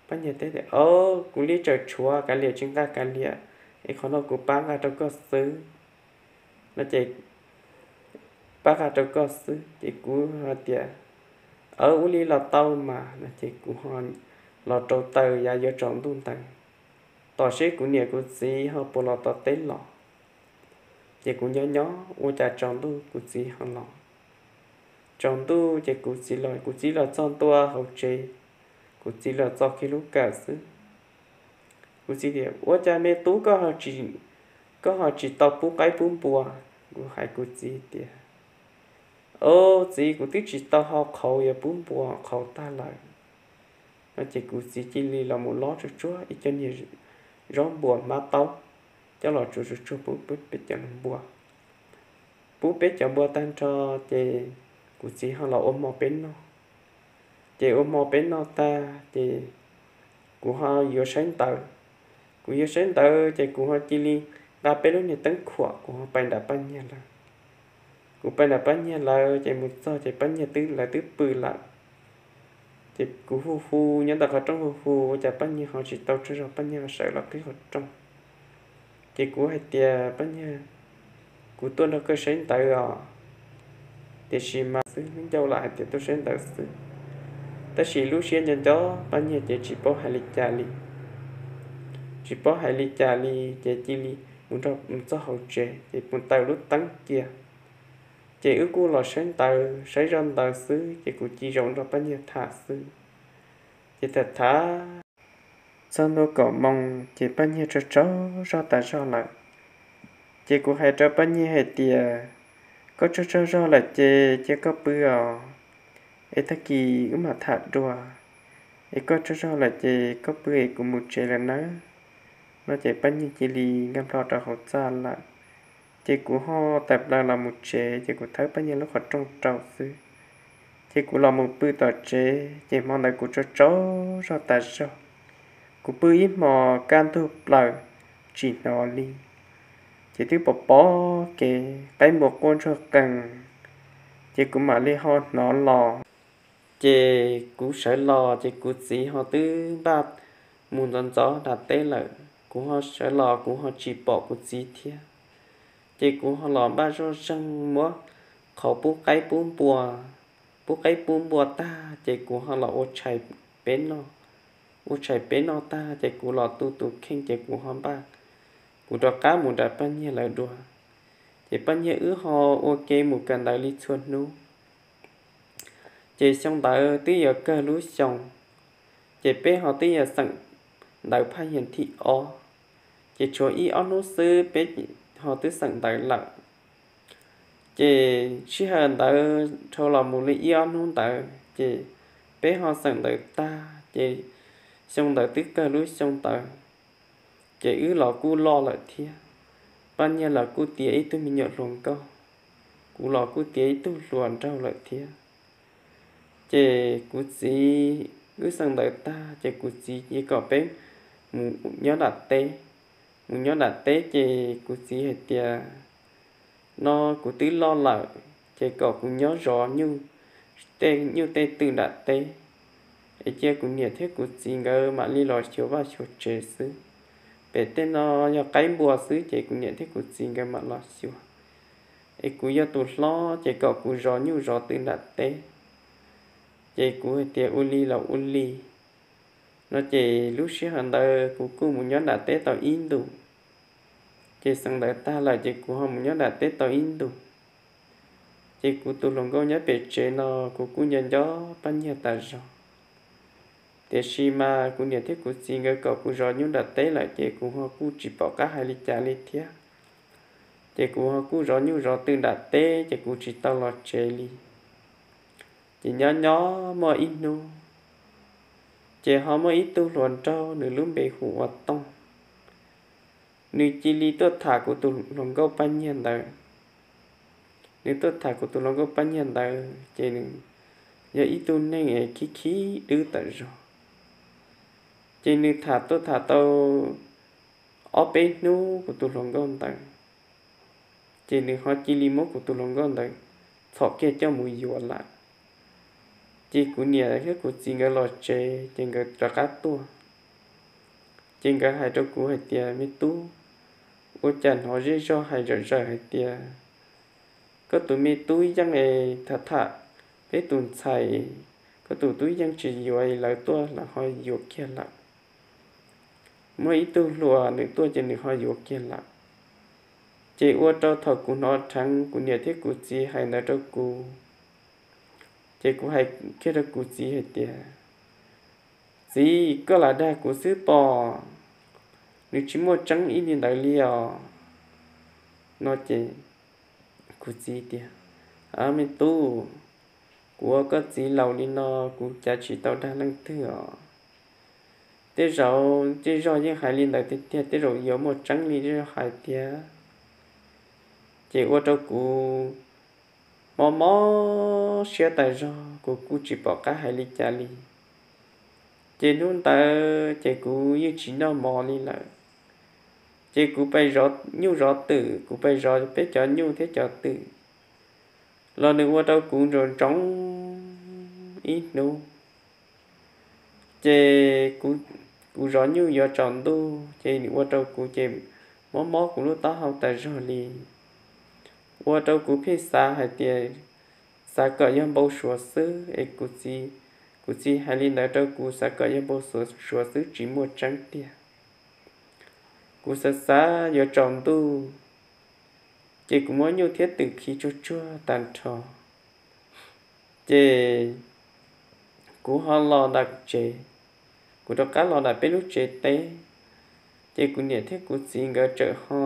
Paj Nyiag teb tias, o, kuv li tseem tshuav kav liam tsis nqa kav liam, es qhov no kuv pab nqa rau koj xwb no ces pab nqa rau koj xwb. Ces kuv hais tias, aw, ua li los tau mas no ces kuv ho los rau taws yav yuav tsaus ntuj ntawd, tos seb kuv niam kuv txiv ho puas los tom teb los. Ces kuv nyob nyob ua cas tsaus ntuj kuv txiv ho los. Tsaus ntuj ces kuv txiv los, kuv txiv los txog ntua hauv tsev, kuv txiv los txo kiag lub kawm xwb. Kuv txiv tias, ua cas me tub, koj ho tsis tau pub qaib pub npua? Kuv hais kuv txiv tias, o, txiv, kuv twb tsis tau hau qhauv yuav pub npua, qhauv tag lawm no ces kuv txiv cia li los mus lob tsuag tsuag ib co niag zaub npua hmab taub coj los tsuag tsuag pub peb cov npua. Pub peb cov npua tag nrho ces kuv txiv ho los ua hmo peb noj. Ces ua hmo peb noj tag ces kuv ho yuav saib ntawv. Kuv yuav saib ntawv ces kuv ho cia li nqa peb lub niag teeb khuam kuv ho pais nram Paj Nyiag lawm. Kuv pab nram pab nyiag lawv ces mus txog ces pab nyiag twb lawv twb pw lawm. Ces kuv hu hu nyob ntawm qhov rooj hu hu ua cas pab nyiag ho tsis tau tsaug zog, pab nyiag ho sawv los qhib qhov rooj. Ces kuv hais tias pab nyiag, kuv tuaj nrog koj saib ntawv os. Tiam sis mas xwb ncauj lam hais tias tuaj saib ntawv xwb, tab sis lub siab nco nco pab nyiag ces tsis paub hais li cas li. Tsis paub hais li cas li ces cia li mus nrog mus txog hauv tsev ces mus taws lub teeb cia. Ces wb kuj los saib ntawv saib zoj ntawv xwb ces kuv cia li zaum nrog pab nyiag tham xwb. Ces tham tham txog ntua kaum moos ces pab nyiag tsaug tsaug zog tas zog lawm. Ces kuv hais rau pab nyiag hais tias, koj tsaug tsaug zog lawm ces cia koj pw os, es tag kis wb mam tham dua. Es koj tsaug zog lawm ces koj pw es kuv mus tsev lawm nawb. No ces pab nyiag cia li nkag nplo rau hauv txaj lawm. Ces kuv ho tawm plaws los mus tsev ces kuv thawb pab nyiag lub qhov rooj rau xwb. Ces kuv los mus pw tom tsev ces hmo ntawd kuv tsaug tsaug zog tas zog. Kuv pw ib hmo kaj ntug plaws tsis hnov li. Ces twb pom pom kev qaib npua quaj ntsuag qees, ces kuv mam li ho hnov los. Ces kuv sawv los ces kuv txiv ho twb npaj mus ntxov ntxov nram teb lawm. Kuv ho sawv los kuv ho tsis pom kuv txiv thiab. Ces kuv ho los npaj zoj zeeg muab qhauv pub qaib pub npua, pub qaib pub npua tag ces kuv ho los ua tshais peb noj. Ua tshais peb noj tag ces kuv los tu tus kheej ces kuv ho npaj, kuv rov qab mus nram pab nyiag lawv dua. Ces pab nyiag wb ho ua ke mus kawm ntawv li txhua hnub. Ces xyoo ntawd twb yuav kawg lub xyoo, ces peb ho twb yuav xeem ntawv phaj yas thib ob. Ces tshuav ib ob hnub xwb peb ho twb xeem ntawv lawm. Ces sij hawm ntawd dhau los mus li ib ob hnub ntawd ces peb ho xeem ntawv tag ces xyoo ntawd twb kawg lub xyoo ntawd. Ces wb los kuj loj lawm thiab. Pab nyiag los kuj tiav ib tug me nyuam hluas nkauj, kuv los kuj tiav ib tug hluas nraug lawm thiab. Ces kuv txiv, wb xeem ntawv tag ces kuv txiv cia kom peb mus nyob nram teb. Mus nyob nram teb ces kuv txiv hais tias, no kuv twb loj lawm ces kom kuv nyob zov nyuj, tej nyuj tej twm nram teb, es cia kuv niam thiab kuv txiv nkawd mam li los xyuas vaj xyuas tsev xwb. Pem tej no yog qaib npua xwb ces kuv niam thiab kuv txiv nkawd mam los xyuas. Es kuv yog tus hlob ces kom kuv zov nyuj zov twm nram teb. Ces kuv hais tias ua li los ua li. No ces lub sij hawm ntawd kuv kuj mus nyob nram teb tau ib ntus. Ces xeem ntawv tag lawm ces kuv ho mus nyob nram teb tau ib ntus. Ces kuv tus hluas nkauj nyob pem tsev no kuv kuj nco nco pab nyiag tas zog. Tiam sis mas kuv niam thiab kuv txiv nkawd kom kuv zov nyuj nram teb lawm ces kuv ho kuj tsis pom qab hais li cas li thiab. Ces kuv ho kuj zov nyuj zov twm nram teb ces kuv tsis tau los tsev li. Ces nyob nyob muaj ib hnub, ces ho muaj ib tug hluas nraug nws lub npe hu ua Tooj. Nws cia li tuaj tham kuv tus hluas nkauj pab nyiag ntawd. Nws tuaj tham kuv tus hluas nkauj pab nyiag ntawd ces nws yog ib tug neeg es khib khib dwb tawm zog. Ces nws tham tuaj tham tau ob peb hnub kuv tus hluas nkauj ntawd, ces nws ho cia li muab kuv tus hluas nkauj ntawd txhom kiag coj mus yuav lawm. Ces kuv niam thiab kuv txiv nkawd los tsev ces nkawd rov qab tuaj. Ces nkawd hais rau kuv hais tias, me tub, ua cas hnov zej zog hais zawm zawm hais tias koj tus me tub yeej es tham tham peb tus ntxhais, koj tus tub yeej tsis yuav, lawv tuaj lawv ho yuav kiag lawm. Muaj ib tug hluas nws tuaj ces nws ho yuav kiag lawm. Ces ua rau thaum kuv hnov dheev kuv niam thiab kuv txiv hais ntawd rau kuv, ces kuv hais kiag rau kuv txiv hais tias, txiv, koj lam dag kuv xwb pob, nws tsis muaj tseeb ib li ntawd li os. No ces kuv txiv tias, a me tub, kuv ua koj txiv laus li no kuv cav tsis tau dag leej twg os. Tej zaum zej zog yeej hais li ntawd tiag tiag, tej zaum yuav muaj tseeb li zej zog hais tiag. Ces ua rau kuv mob mob siab tas zog, kuv kuj tsis pom qab hais li cas li. Ces hnub ntawd ces kuv yeej tsis noj mov li lawm. Ces kuv pais zov nyuj zov twm, kuv pais zov peb cov nyuj thiab cov twm. los nws ua rau kuv ntsoov ntsoov ib hnub. Ces kuv zov nyuj yuav tsaus ntuj ces nws ua rau kuv ces mob mob kuv lub taub hau tas zog li. Ua rau kuv pheej xav hais tias xav kom yog npau suav xwb es kuv txiv hais li ntawd rau kuv, xav kom yog npau suav xwb tsis muaj tseeb tiag. Kuv xav xav yuav tsaus ntuj, ces kuv muab nyuj thiab twm khi tsuag tsuag tag nrho. Ces kuv ho los nram tsev, kuv rov qab los nram peb lub tsev teb. Ces kuv niam thiab kuv txiv nkawd tseem ho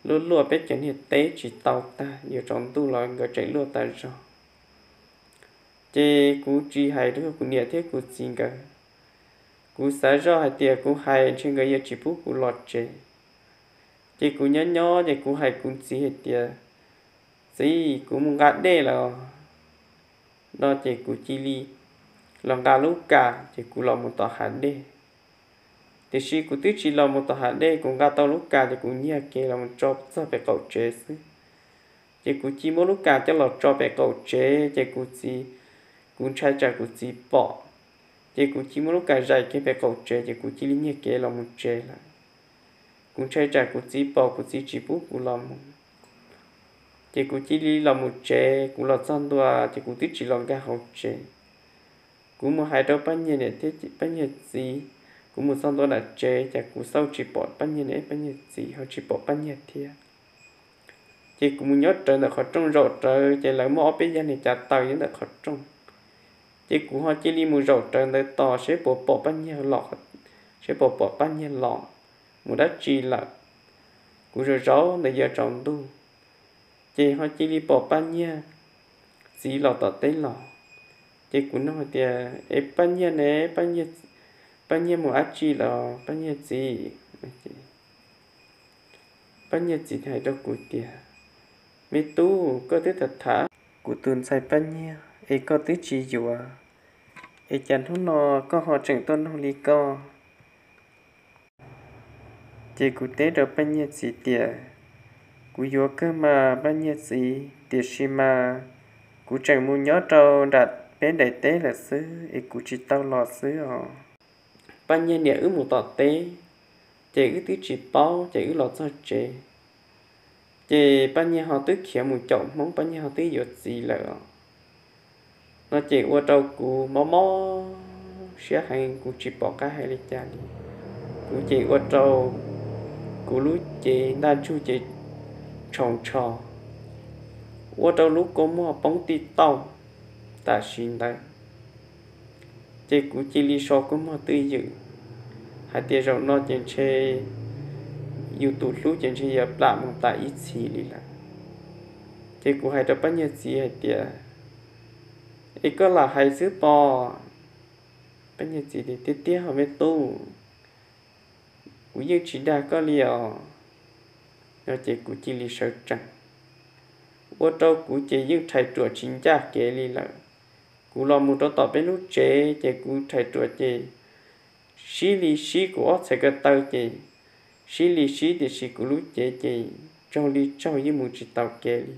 luaj luaj peb cov niag teb tsis tau tag, yuav tsaus ntuj los nkawd tseem luaj tas zog. Ces kuv tsis hais rau kuv niam thiab kuv txiv nkawd. Kuv xav zoj hais tias kuv hais ntshe nkawd yuav tsis pub kuv los tsev. Ces kuv nyob nyob ces kuv hais kuv txiv hais tias, Txiv, kuv mus nqa dej lawm. No ces kuv cia li los nqa lub kas ces kuv los mus tom hav dej. Tiam sis kuv twb tsis los mus tom hav dej, kuv nqa tau lub kas ces kuv nyiag kev los mus tso txog pem qaum tsev xwb. Ces kuv cia muab lub kas coj los tso pem qaum tsev ces kuv txiv, kuv ntshai tsam kuv txiv pom, ces kuv cia muab lub kas zais kiag pem qaum tsev ces kuv cia li nyiag kev los mus tsev lawm. Kuv ntshai tsam kuv txiv pom, kuv txiv tsis pub kuv los mus. Ces kuv cia li los mus tsev, kuv los txog ntua ces kuv twb tsis los nkag hauv tsev. Kuv mus hais rau Paj Nyiag niam thiab Paj Nyiag txiv, kuv mus txog ntua nram tsev ces kuv xauj tsis pom Paj Nyiag niam Paj Nyiag txiv ho tsis pom Paj Nyiag thiab. Ces kuv mus nyob rawv ntawm qhov rooj zaum rawv ces lawv muaj ob peb yag niag cav taws nyob ntawm qhov rooj. Ces kuv ho cia li mus zaum rawv ntawd tos seb puas pom Paj Nyiag los, seb puas pom Paj Nyiag los mus dab tsi lawm. Kuv zaum zaum ntawd yuav tsaus ntuj, ces ho cia li pom Paj Nyiag txiv los tom teb los. Ces kuv nug hais tias, Es Paj Nyiag ne, Paj Nyiag mus dab tsi los Paj Nyiag txiv? Paj Nyiag txiv hais rau kuv tias, Me tub, koj twb tham tham kuv tus ntxhais Paj Nyiag es koj twb tsis yuav, es cas hnub no koj ho tseem tuaj nug li koj? Ces kuv teb rau Paj Nyiag txiv tias, Kuv yuav kawg mas Paj Nyiag txiv, tiam sis mas kuv tseem mus nyob rau nram peb daim teb lawm xwb es kuv tsis tau los xwb os. Paj Nyiag niam wb mus tom teb, ces wb twb tsis paub, ces wb los txog tsev, ces Paj Nyiag ho twb khiav mus caum Hmoob, Paj Nyiag ho twb yuav txiv lawm os. No ces ua rau kuv mob mob siab heev, kuv tsis pom qab hais li cas li. Kuv ces ua rau kuv lub cev ntaj ntsug ces tshau ntsho, ua rau lub kua muag poob tij tauj tam sim ntawd. Ces kuv cia li so kua muag twj ywm hais tias zaum no ces ntshe yus tus hlub ces ntshe yuav plam mus tas ib txhis li lawm. Ces kuv hais rau Paj Nyiag txiv hais tias, Es koj lam hais xwb pom. Paj Nyiag txiv tias, Tiag tiag os me tub, kuv yeej tsis dag koj li os. No ces kuv cia li sawv tsees, ua rau kuv ces yeej rhais ruam tsis ncaj kev li lawm. Kuv los mus rau tom peb lub tsev ces kuv rhais ruam ces sib li sib, kuv ob txhais ko taw ces sib li sib, tiam sis kuv lub cev ces tsaug li tsaug, yeej mus tsis tau kev li.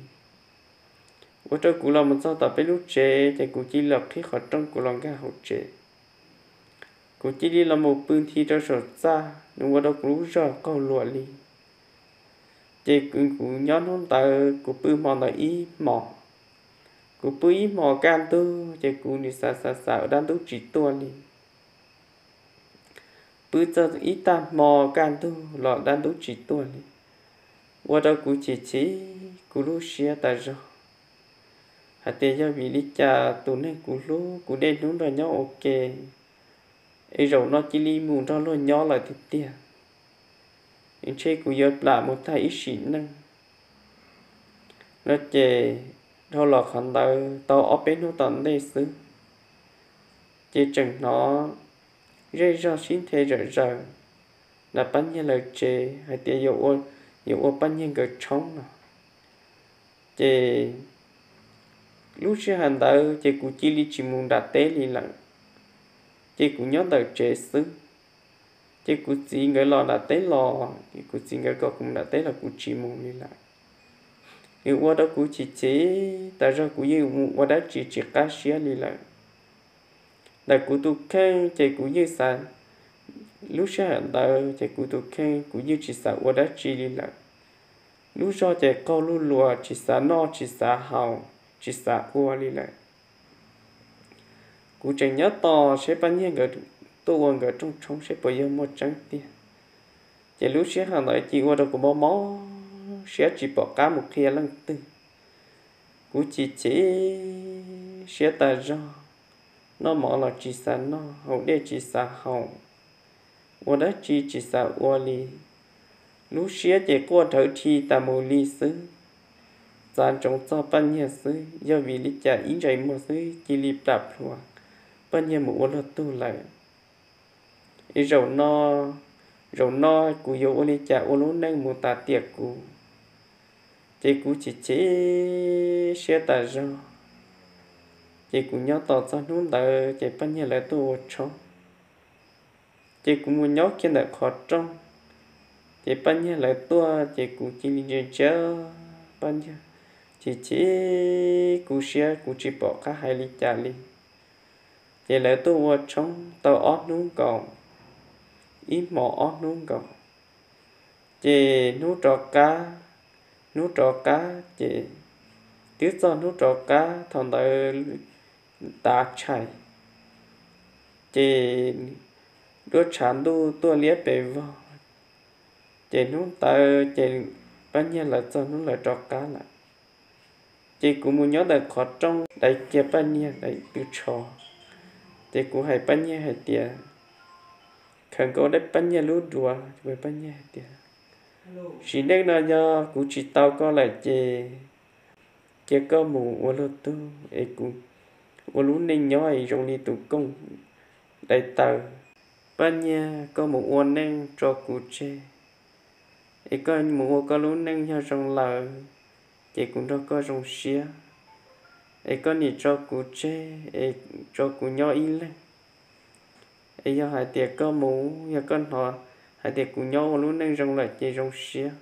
Ua rau kuv los mus txog tom peb lub tsev ces kuv cia li los qhib qhov rooj kuv los nkag hauv tsev. Kuv cia li los mus pw nthi rau saum txaj, nws ua rau kuv lub zog qaug luam li. Ces kuv nyob hnub ntawd kuv pw hmo ntawd ib hmos. Kuv pw ib hmos kaj ntug ces kuv nim xav xav xav ua dab ntub tsis tuaj li. Pw txog ib tag hmo kaj ntug los dab ntub tsis tuaj li, ua rau kuv chim chim kuv lub siab tas zog hais tias yog vim li cas tus neeg kuv hlub kuv niaj hnub nrog nyob ua ke, es zaum no cia li mus nrog luag nyob lawm tiag tiag, es ntshe kuv yuav plam mus tag ib sim neej. No ces dhau los qhov ntawd tau ob peb hnub tom ntej xwb, ces tseem hnov zej zog sib nthe zom zaws nram Paj Nyiag lawv tsev hais tias yuav ua Paj Nyiag nkawd tshoob no. Ces lub sij hawm ntawd ces kuv cia li tsis mus nram teb li lawm, ces kuv nyob ntawm tsev xwb. Ces kuv txiv nkawd los nram teb los, kuv txiv nkawd kom kuv mus nram teb los kuv tsis mus li lawm. nws ua rau kuv chim chim tas zog, kuv yeej mus ua dab tsi tsis qab siab li lawm. Ntawm kuv tus kheej ces kuv yeej xav, lub sij hawm ntawd ces kuv tus kheej kuv yeej tsis xav ua dab tsi li lawm. Lub zog ces qaug lug luas, tsis xav noj tsis xav haus, tsis xav ua li lawm. Kuv tseem nyob tos seb Paj Nyiag nkawd tuaj ua nkawd rooj tshoob seb puas yog muaj tseeb tiag. Ces lub sij hawm ntawd ces ua rau kuv mob mob siab tsis pom qab mus qhia leej twg. Kuv chim chim siab tas zog, noj mov los tsis xav noj, haus dej tsis xav haus, ua dab tsi tsis xav ua li. Lub siab ces quaj dhawv dhi tas mus li xwb. Txav ntsoov txog Paj Nyiag xwb, yog vim li cas ib ntsais muag xwb cia li plam plhuav, Paj Nyiag mus ua luag tug lawm. Es zaum no, zaum no kuv yuav ua li cas ua lub neej mus tas tiam kuv? Ces kuv chim chim siab tas zog. Ces kuv nyob tos txog hnub ntawd ces Paj Nyiag lawv tuaj ua tshoob. Ces kuv mus nyob kiag ntawm qhov rooj, ces Paj Nyiag lawv tuaj ces kuv cia li ntsia ntsia Paj Nyiag, chim chim kuv siab kuv tsis pom qab hais li cas li. Ces lawv tuaj ua tshoob tau ob hnub nkaus, ib hmos ob hnub nkaus. Ces hnub rov qab, hnub rov qab ces twb txog hnub rov qab thaum ntawd tav tshais, ces duab tshav ntuj tuaj liab pes vog. Ces hnub ntawd ces Paj Nyiag lawv txog hnub lawv rov qab lawm. Ces kuv mus nyob ntawm qhov rooj dai kiag Paj Nyiag daim tw tsho. Ces kuv hais Paj Nyiag hais tias, khaws nkaus dab Paj Nyiag lub duav, Paj Nyiag hais tias, sim neej no yog kuv tsis tau koj lawm ces cia koj mus ua luag tug es kuv ua lub neej nyob es zoo li tus kooj dai taw. Paj Nyiag, koj mus ua neej tso kuv tseg, es koj mus ua koj lub neej yog zoo lawm, ces kuv nrog koj zoo siab. Es koj nim tso kuv tseg es tso kuv nyob ib leeg. Es yog hais tias koj mus, yog koj hnov hais tias kuv nyob ua lub neej zoo lawm ces zoo siab.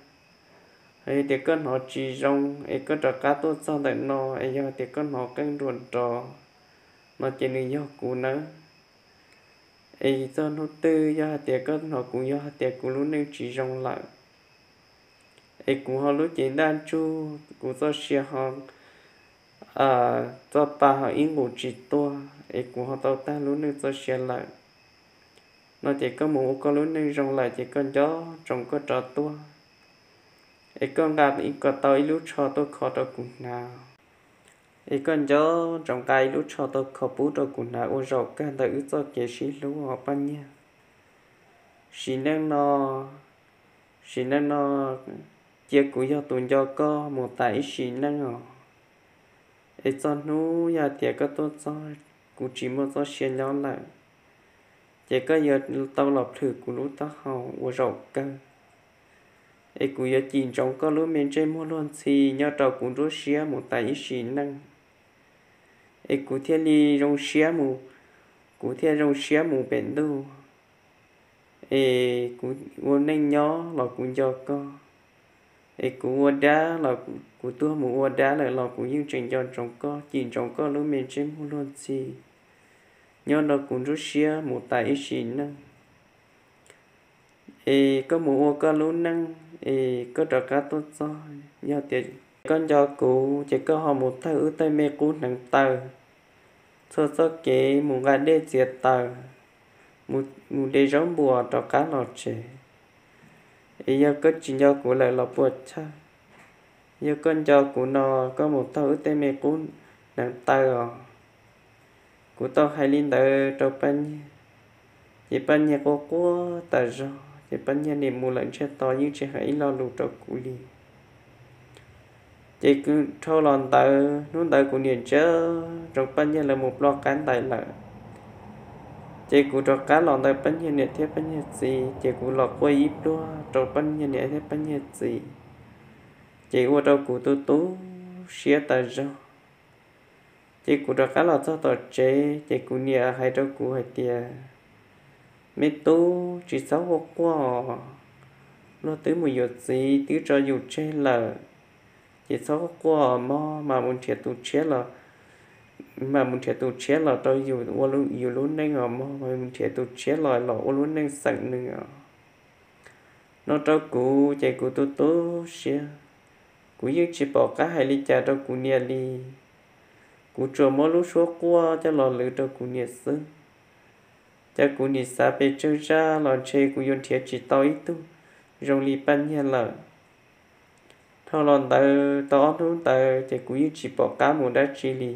Hos yog tias koj hnov tsis zoo es koj rov qab tuaj txog ntawm no es yog hais tias koj hnov qeej nruas nrov no ces nws yog kuv nawb. Es txog hnub twg yog hais tias koj hnov kuv yog hais tias kuv lub neej tsis zoo lawm, es kuv ho lub cev ntaj ntsug, kuv txoj sia ho, txoj pa ho ib nqus tsis tuaj, es kuv ho tau tag lub neej txoj sia lawm no ces koj mus ua koj lub neej zoo lawm ces koj nco ntsoov koj rov tuaj, es koj nqa kom tau ib lub tsho tuaj kho rau kuv hnav. Es koj nco ntsoov nqa ib lub tsho tuaj kho pub rau kuv hnav ua zaum kawg ntawm wb txoj kev sib hlub os Paj Nyiag. Sim neej no, sim neej no cia kuv yog tus nco koj mus tas ib sim neej os. Es txog hnub yog tias koj tuaj txog kuv tsis muaj txoj sia nyob lawm, ces koj yuav tau los plhws kuv lub taub hau ua zaum kawg. Es kuv yuav cim ntsoov koj lub me ntsej muag luag ntxhi nyob rau kuv nruab siab mus tas ib sim neej. Es kuv thiaj li zoo siab mus, kuv thiaj zoo siab mus pem ntuj. Es kuv ua neej nyob los kuv nco koj, es kuv ua dab los kuv tuag mus ua dab lawm los kuv yeej tseem nco ntsoov koj, cim ntsoov koj lub me ntsej muag luag ntxhi nyob rau kuv nruab siab mus tas ib sim neej. Es koj mus ua koj lub neej, es koj rov qab tuaj txog, yog tias koj nco kuv ces koj ho mus thawj wb tej me qub hneev taw, txhua txoj kev mus nqa dej txiav taws, mus de zaub npuas rov qab los tsev. Es yog koj tsis nco kuv lawm los puas chawj, yog koj nco kuv no koj mus thawj wb tej me qub hneev taw os. Kuv tau hais li ntawd rau Paj Nyiag, ces Paj Nyiag quaj quaj tas zog ces Paj Nyiag nim mus lawm ntsiag to yeej tsis hais ib lo lus rau kuv li. Ces dhau los ntawd hnub ntawd kuv niam ntsia ntsoov Paj Nyiag lawv mus ploj qab ntais lawm. Ces kuv rov qab los ntawm Paj Nyiag niam thiab Paj Nyiag txiv, ces kuv los quaj ib pluag rau Paj Nyiag niam thiab Paj Nyiag txiv, ces ua rau kuv tu tu siab tas zog. Ces kuv rov qab los txog tom tsev ces kuv niam hais rau kuv hais tias, me tub, tsis txhob quaj quaj os, luag twb mus yuav txiv twb tso yus tseg lawm, ces txhob quaj quaj mog, mas mus nrhiav tus tshiab los, mas mus nrhiav tus tshiab los rau yus ua yus lub neej os mog, mas mus nrhiav tus tshiab los los ua lub neej xeem nws os. No rau kuv ces kuv tu tu siab, kuv yeej tsis pom qab hais li cas rau kuv niam li. Kuv tsuas muab lub suab quaj coj los lwv rau kuv niam xwb. Ces kuv nim xav pes tsawg zaj los ntshe kuv yuav nrhiav tsis tau ib tug zoo li Paj Nyiag lawm. Dhau los ntawd tau ob hnub ntawd ces kuv yeej tsis pom qab mus dab tsi li.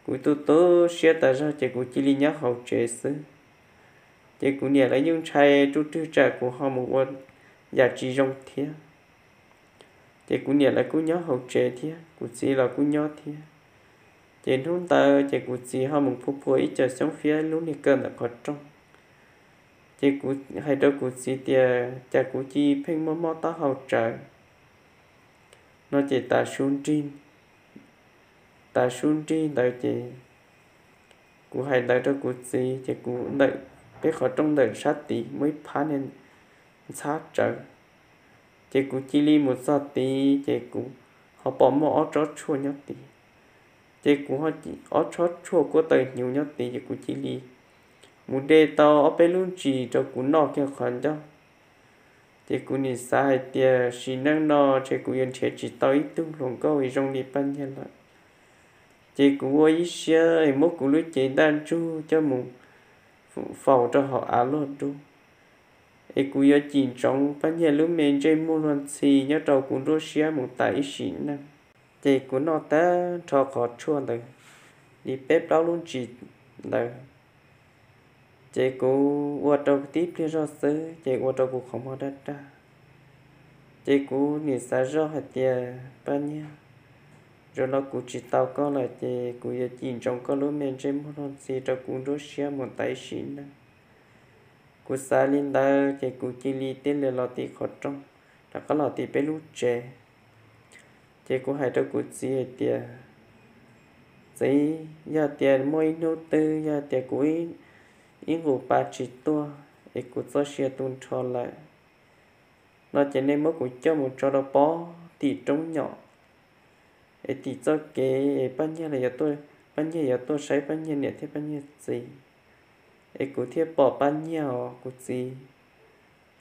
Kuv tu tu siab tas zog ces kuv cia li nyob hauv tsev xwb. Ces kuv niam lawv yeej ntshai ruj rwg tsam kuv ho mus ua yam tsis zoo thiab. Ces kuv niam lawv kuj nyob hauv tsev thiab, kuv txiv los kuj nyob thiab. Ces hnub ntawd ces kuv txiv ho mus phua phua ib co xyoob fiab lub niag kaw ntawm qhov rooj. Ces kuv hais rau kuv txiv tias cas kuv cia li pheej mob mob taub hau tsawv. No ces tav su nrig, tav su nrig ntawd ces kuv hais ntawd rau kuv txiv ces kuv ntawm peb qhov rooj ntawm sab tid muaj ib phab niag ntxhab tsawv. Ces kuv cia li mus txog tid ces kuv ho pom muaj ob tsob tshuaj nyob tid. Ces kuv ob tsob tshuaj kuj tawm hnyuv nyob tid ces kuv cia li mus de tau ob peb lub ntsis rau kuv noj kiag qhov ncauj. Ces kuv nim xav hais tias sim neej no ntshe kuv yuav nrhiav tsis tau ib tug hluas nkauj zoo li Paj Nyiag lawm. Ces kuv ua ib siab es muab kuv lub cev ntaj ntsug coj mus faus rau hauv av luaj dub, es kuv yuav cim ntsoov Paj Nyiag lub me ntsej muag luag ntxhi nyob rau kuv nruab siab mus tas ib sim neej. Ces kuv noj tag nrho qhov tshuaj ntawd li peb plaub lub ntsis ntawd, ces kuv ua rau tib pliag zog xwb ces ua rau kuv qhov muag daj daj. Ces kuv nim xav zoj hais tias Paj Nyiag, zaum no kuv tsis tau koj lawm ces kuv yuav cim ntsoov koj lub me ntsej muag luag ntxhi rau kuv nruab siab mus tas ib sim neej. Kuv xav li ntawd ces kuv cia li tib li los tim qhov rooj, rov qab los tim peb lub tsev. Ces kuv hais rau kuv txiv hais tias, Txiv, yog tias muaj ib hnub twg yog tias kuv ib nqus pa tsis tuaj es kuv txoj sia tu nrho lawm no ces nej muab kuv coj mus tso rau pob tim roob nyom es tim txoj kev es Paj Nyiag los, Paj Nyiag yuav tuaj saib Paj Nyiag niam thiab Paj Nyiag txiv, es kuv thiaj pom Paj Nyiag os kuv txiv.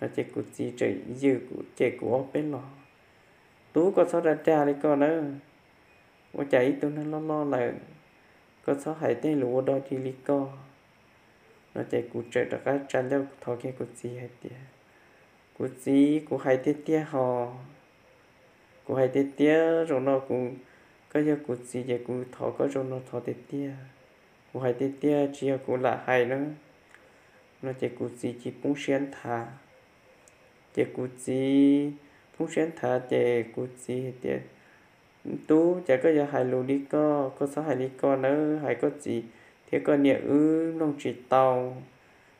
No ces kuv txiv tseem yws kuv, ces kuv ob peb los, Tub, koj txhob dag dag li koj nawb. Ua cas ib tug neeg loj loj lawm, koj txhob hais tej lus ua dog dig li koj. No ces kuv tseem rov qab tsa ncauj thov kiag kuv txiv hais tias, Kuv txiv, kuv hais tiag tiag hos. Kuv hais tiag tiag, zaum no kuv, koj yog kuv txiv ces kuv thov koj zaum no thov tiag tiag. Kuv hais tiag tiag, tsis yog kuv lam hais na. No ces kuv txiv cia li poob siab nthav. Ces kuv txiv poob siab nthav ces kuv txiv hais tias, Tub, cas koj yuav hais lus li koj, koj txhob hais li koj nawb, hais koj txiv thiab koj niam wb mloog tsis tau,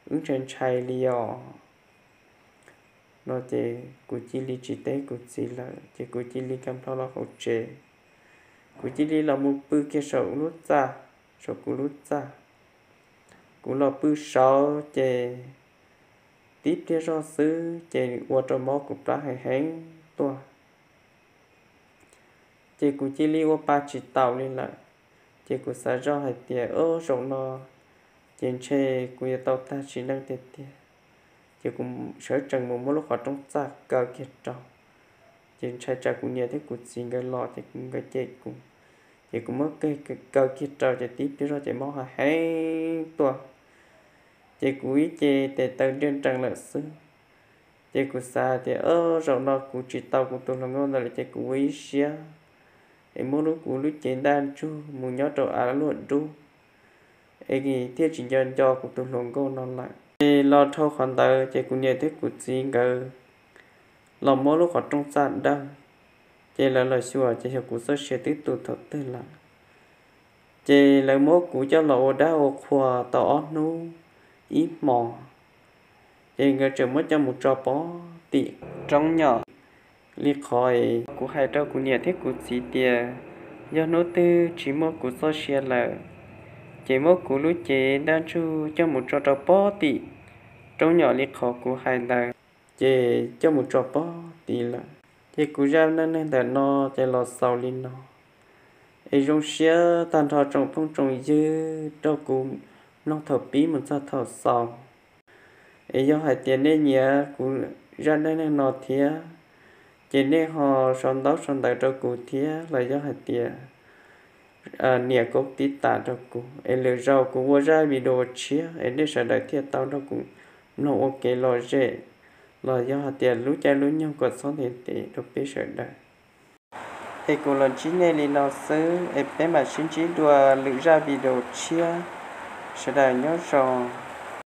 wb ntshai ntshai li os. No ces kuv cia li tsis teb kuv txiv lawm ces kuv cia li kab nplo los hauv tsev. Kuv cia li los mus pw kiag saum lub txaj, saum kuv lub txaj. Kuv los pw saud ces tib pliag zog xwb ces ua rau mob kuv plab heev heev tuaj. Ces kuv cia li ua pa tsis taus li lawm. Ces kuv xav zoj hais tias, Ub, zaum no ces ntshe kuv yuav tau tag sim neej tiag tiag. Ces kuv sawv tsees mus muab lub qhov rooj txaj kaw kiag rau. Ces ntshai tsam kuv niam thiab kuv txiv nkawd los ces nkawd cem kuv. Ces kuv muab kaw kiag rau ces tib pliag zog ces mob heev heev tuaj. Ces kuv ib ce tes taw nriaj nrees lawm xwb. Ces kuv xav tias, Ub, zaum no kuv tsis tau kuv tus hluas nkauj ntawd lawm ces kuv ua ib siab es muab lub, kuv lub cev ntaj ntsug mus nyob rau av luaj dub es thiaj tsis nco nco kuv tus hluas nkauj no lawm. Ces los dhau qhov ntawd ces kuv niam thiab kuv txiv nkawd los muab lub qhov rooj txaj dawj, ces lawv los xyuas ces yog kuv txoj sia twb tu thaum twg lawm. Ces lawv muab kuv coj los ua dab ua qhua tau ob hnub ib hmos, ces nkawd tseem muab coj mus tso pob tim roob nyom li qhov kuv hais rau kuv niam thiab kuv txiv tias yog hnub twg tsis muaj kuv txoj sia lawm, ces muab kuv lub cev ntaj ntsug coj mus tso rau pob tim roob nyom li qhov kuv hais ntawd, ces coj mus tso pob tid lawm. Ces kuv zaj neej neeg ntawm no ces los xaus li no. Es zoo siab tag nrho tsoom phooj tsoom ywg rau kuv mloog thaum pib mus txog thaum xaus. Es yog hais tias nej nyiam kuv zaj neej neeg no thiab, ces nej ho sau ntaub sau ntawv rau kuv thiab los yog hais tias nias koj tib tas rau kuv es lwm zaus kuv ua zaj video tshiab es nej sawv daws thiaj tau nrog kuv mloog ua kev lom zem los yog hais tias lub caij lub nyoog kom txhob ntev ntev rau peb sawv daws. Es kuv los ntsib nej li no xwb es peb mam sib ntsib dua lwm zaj video tshiab. Sawv daws nyob zoo.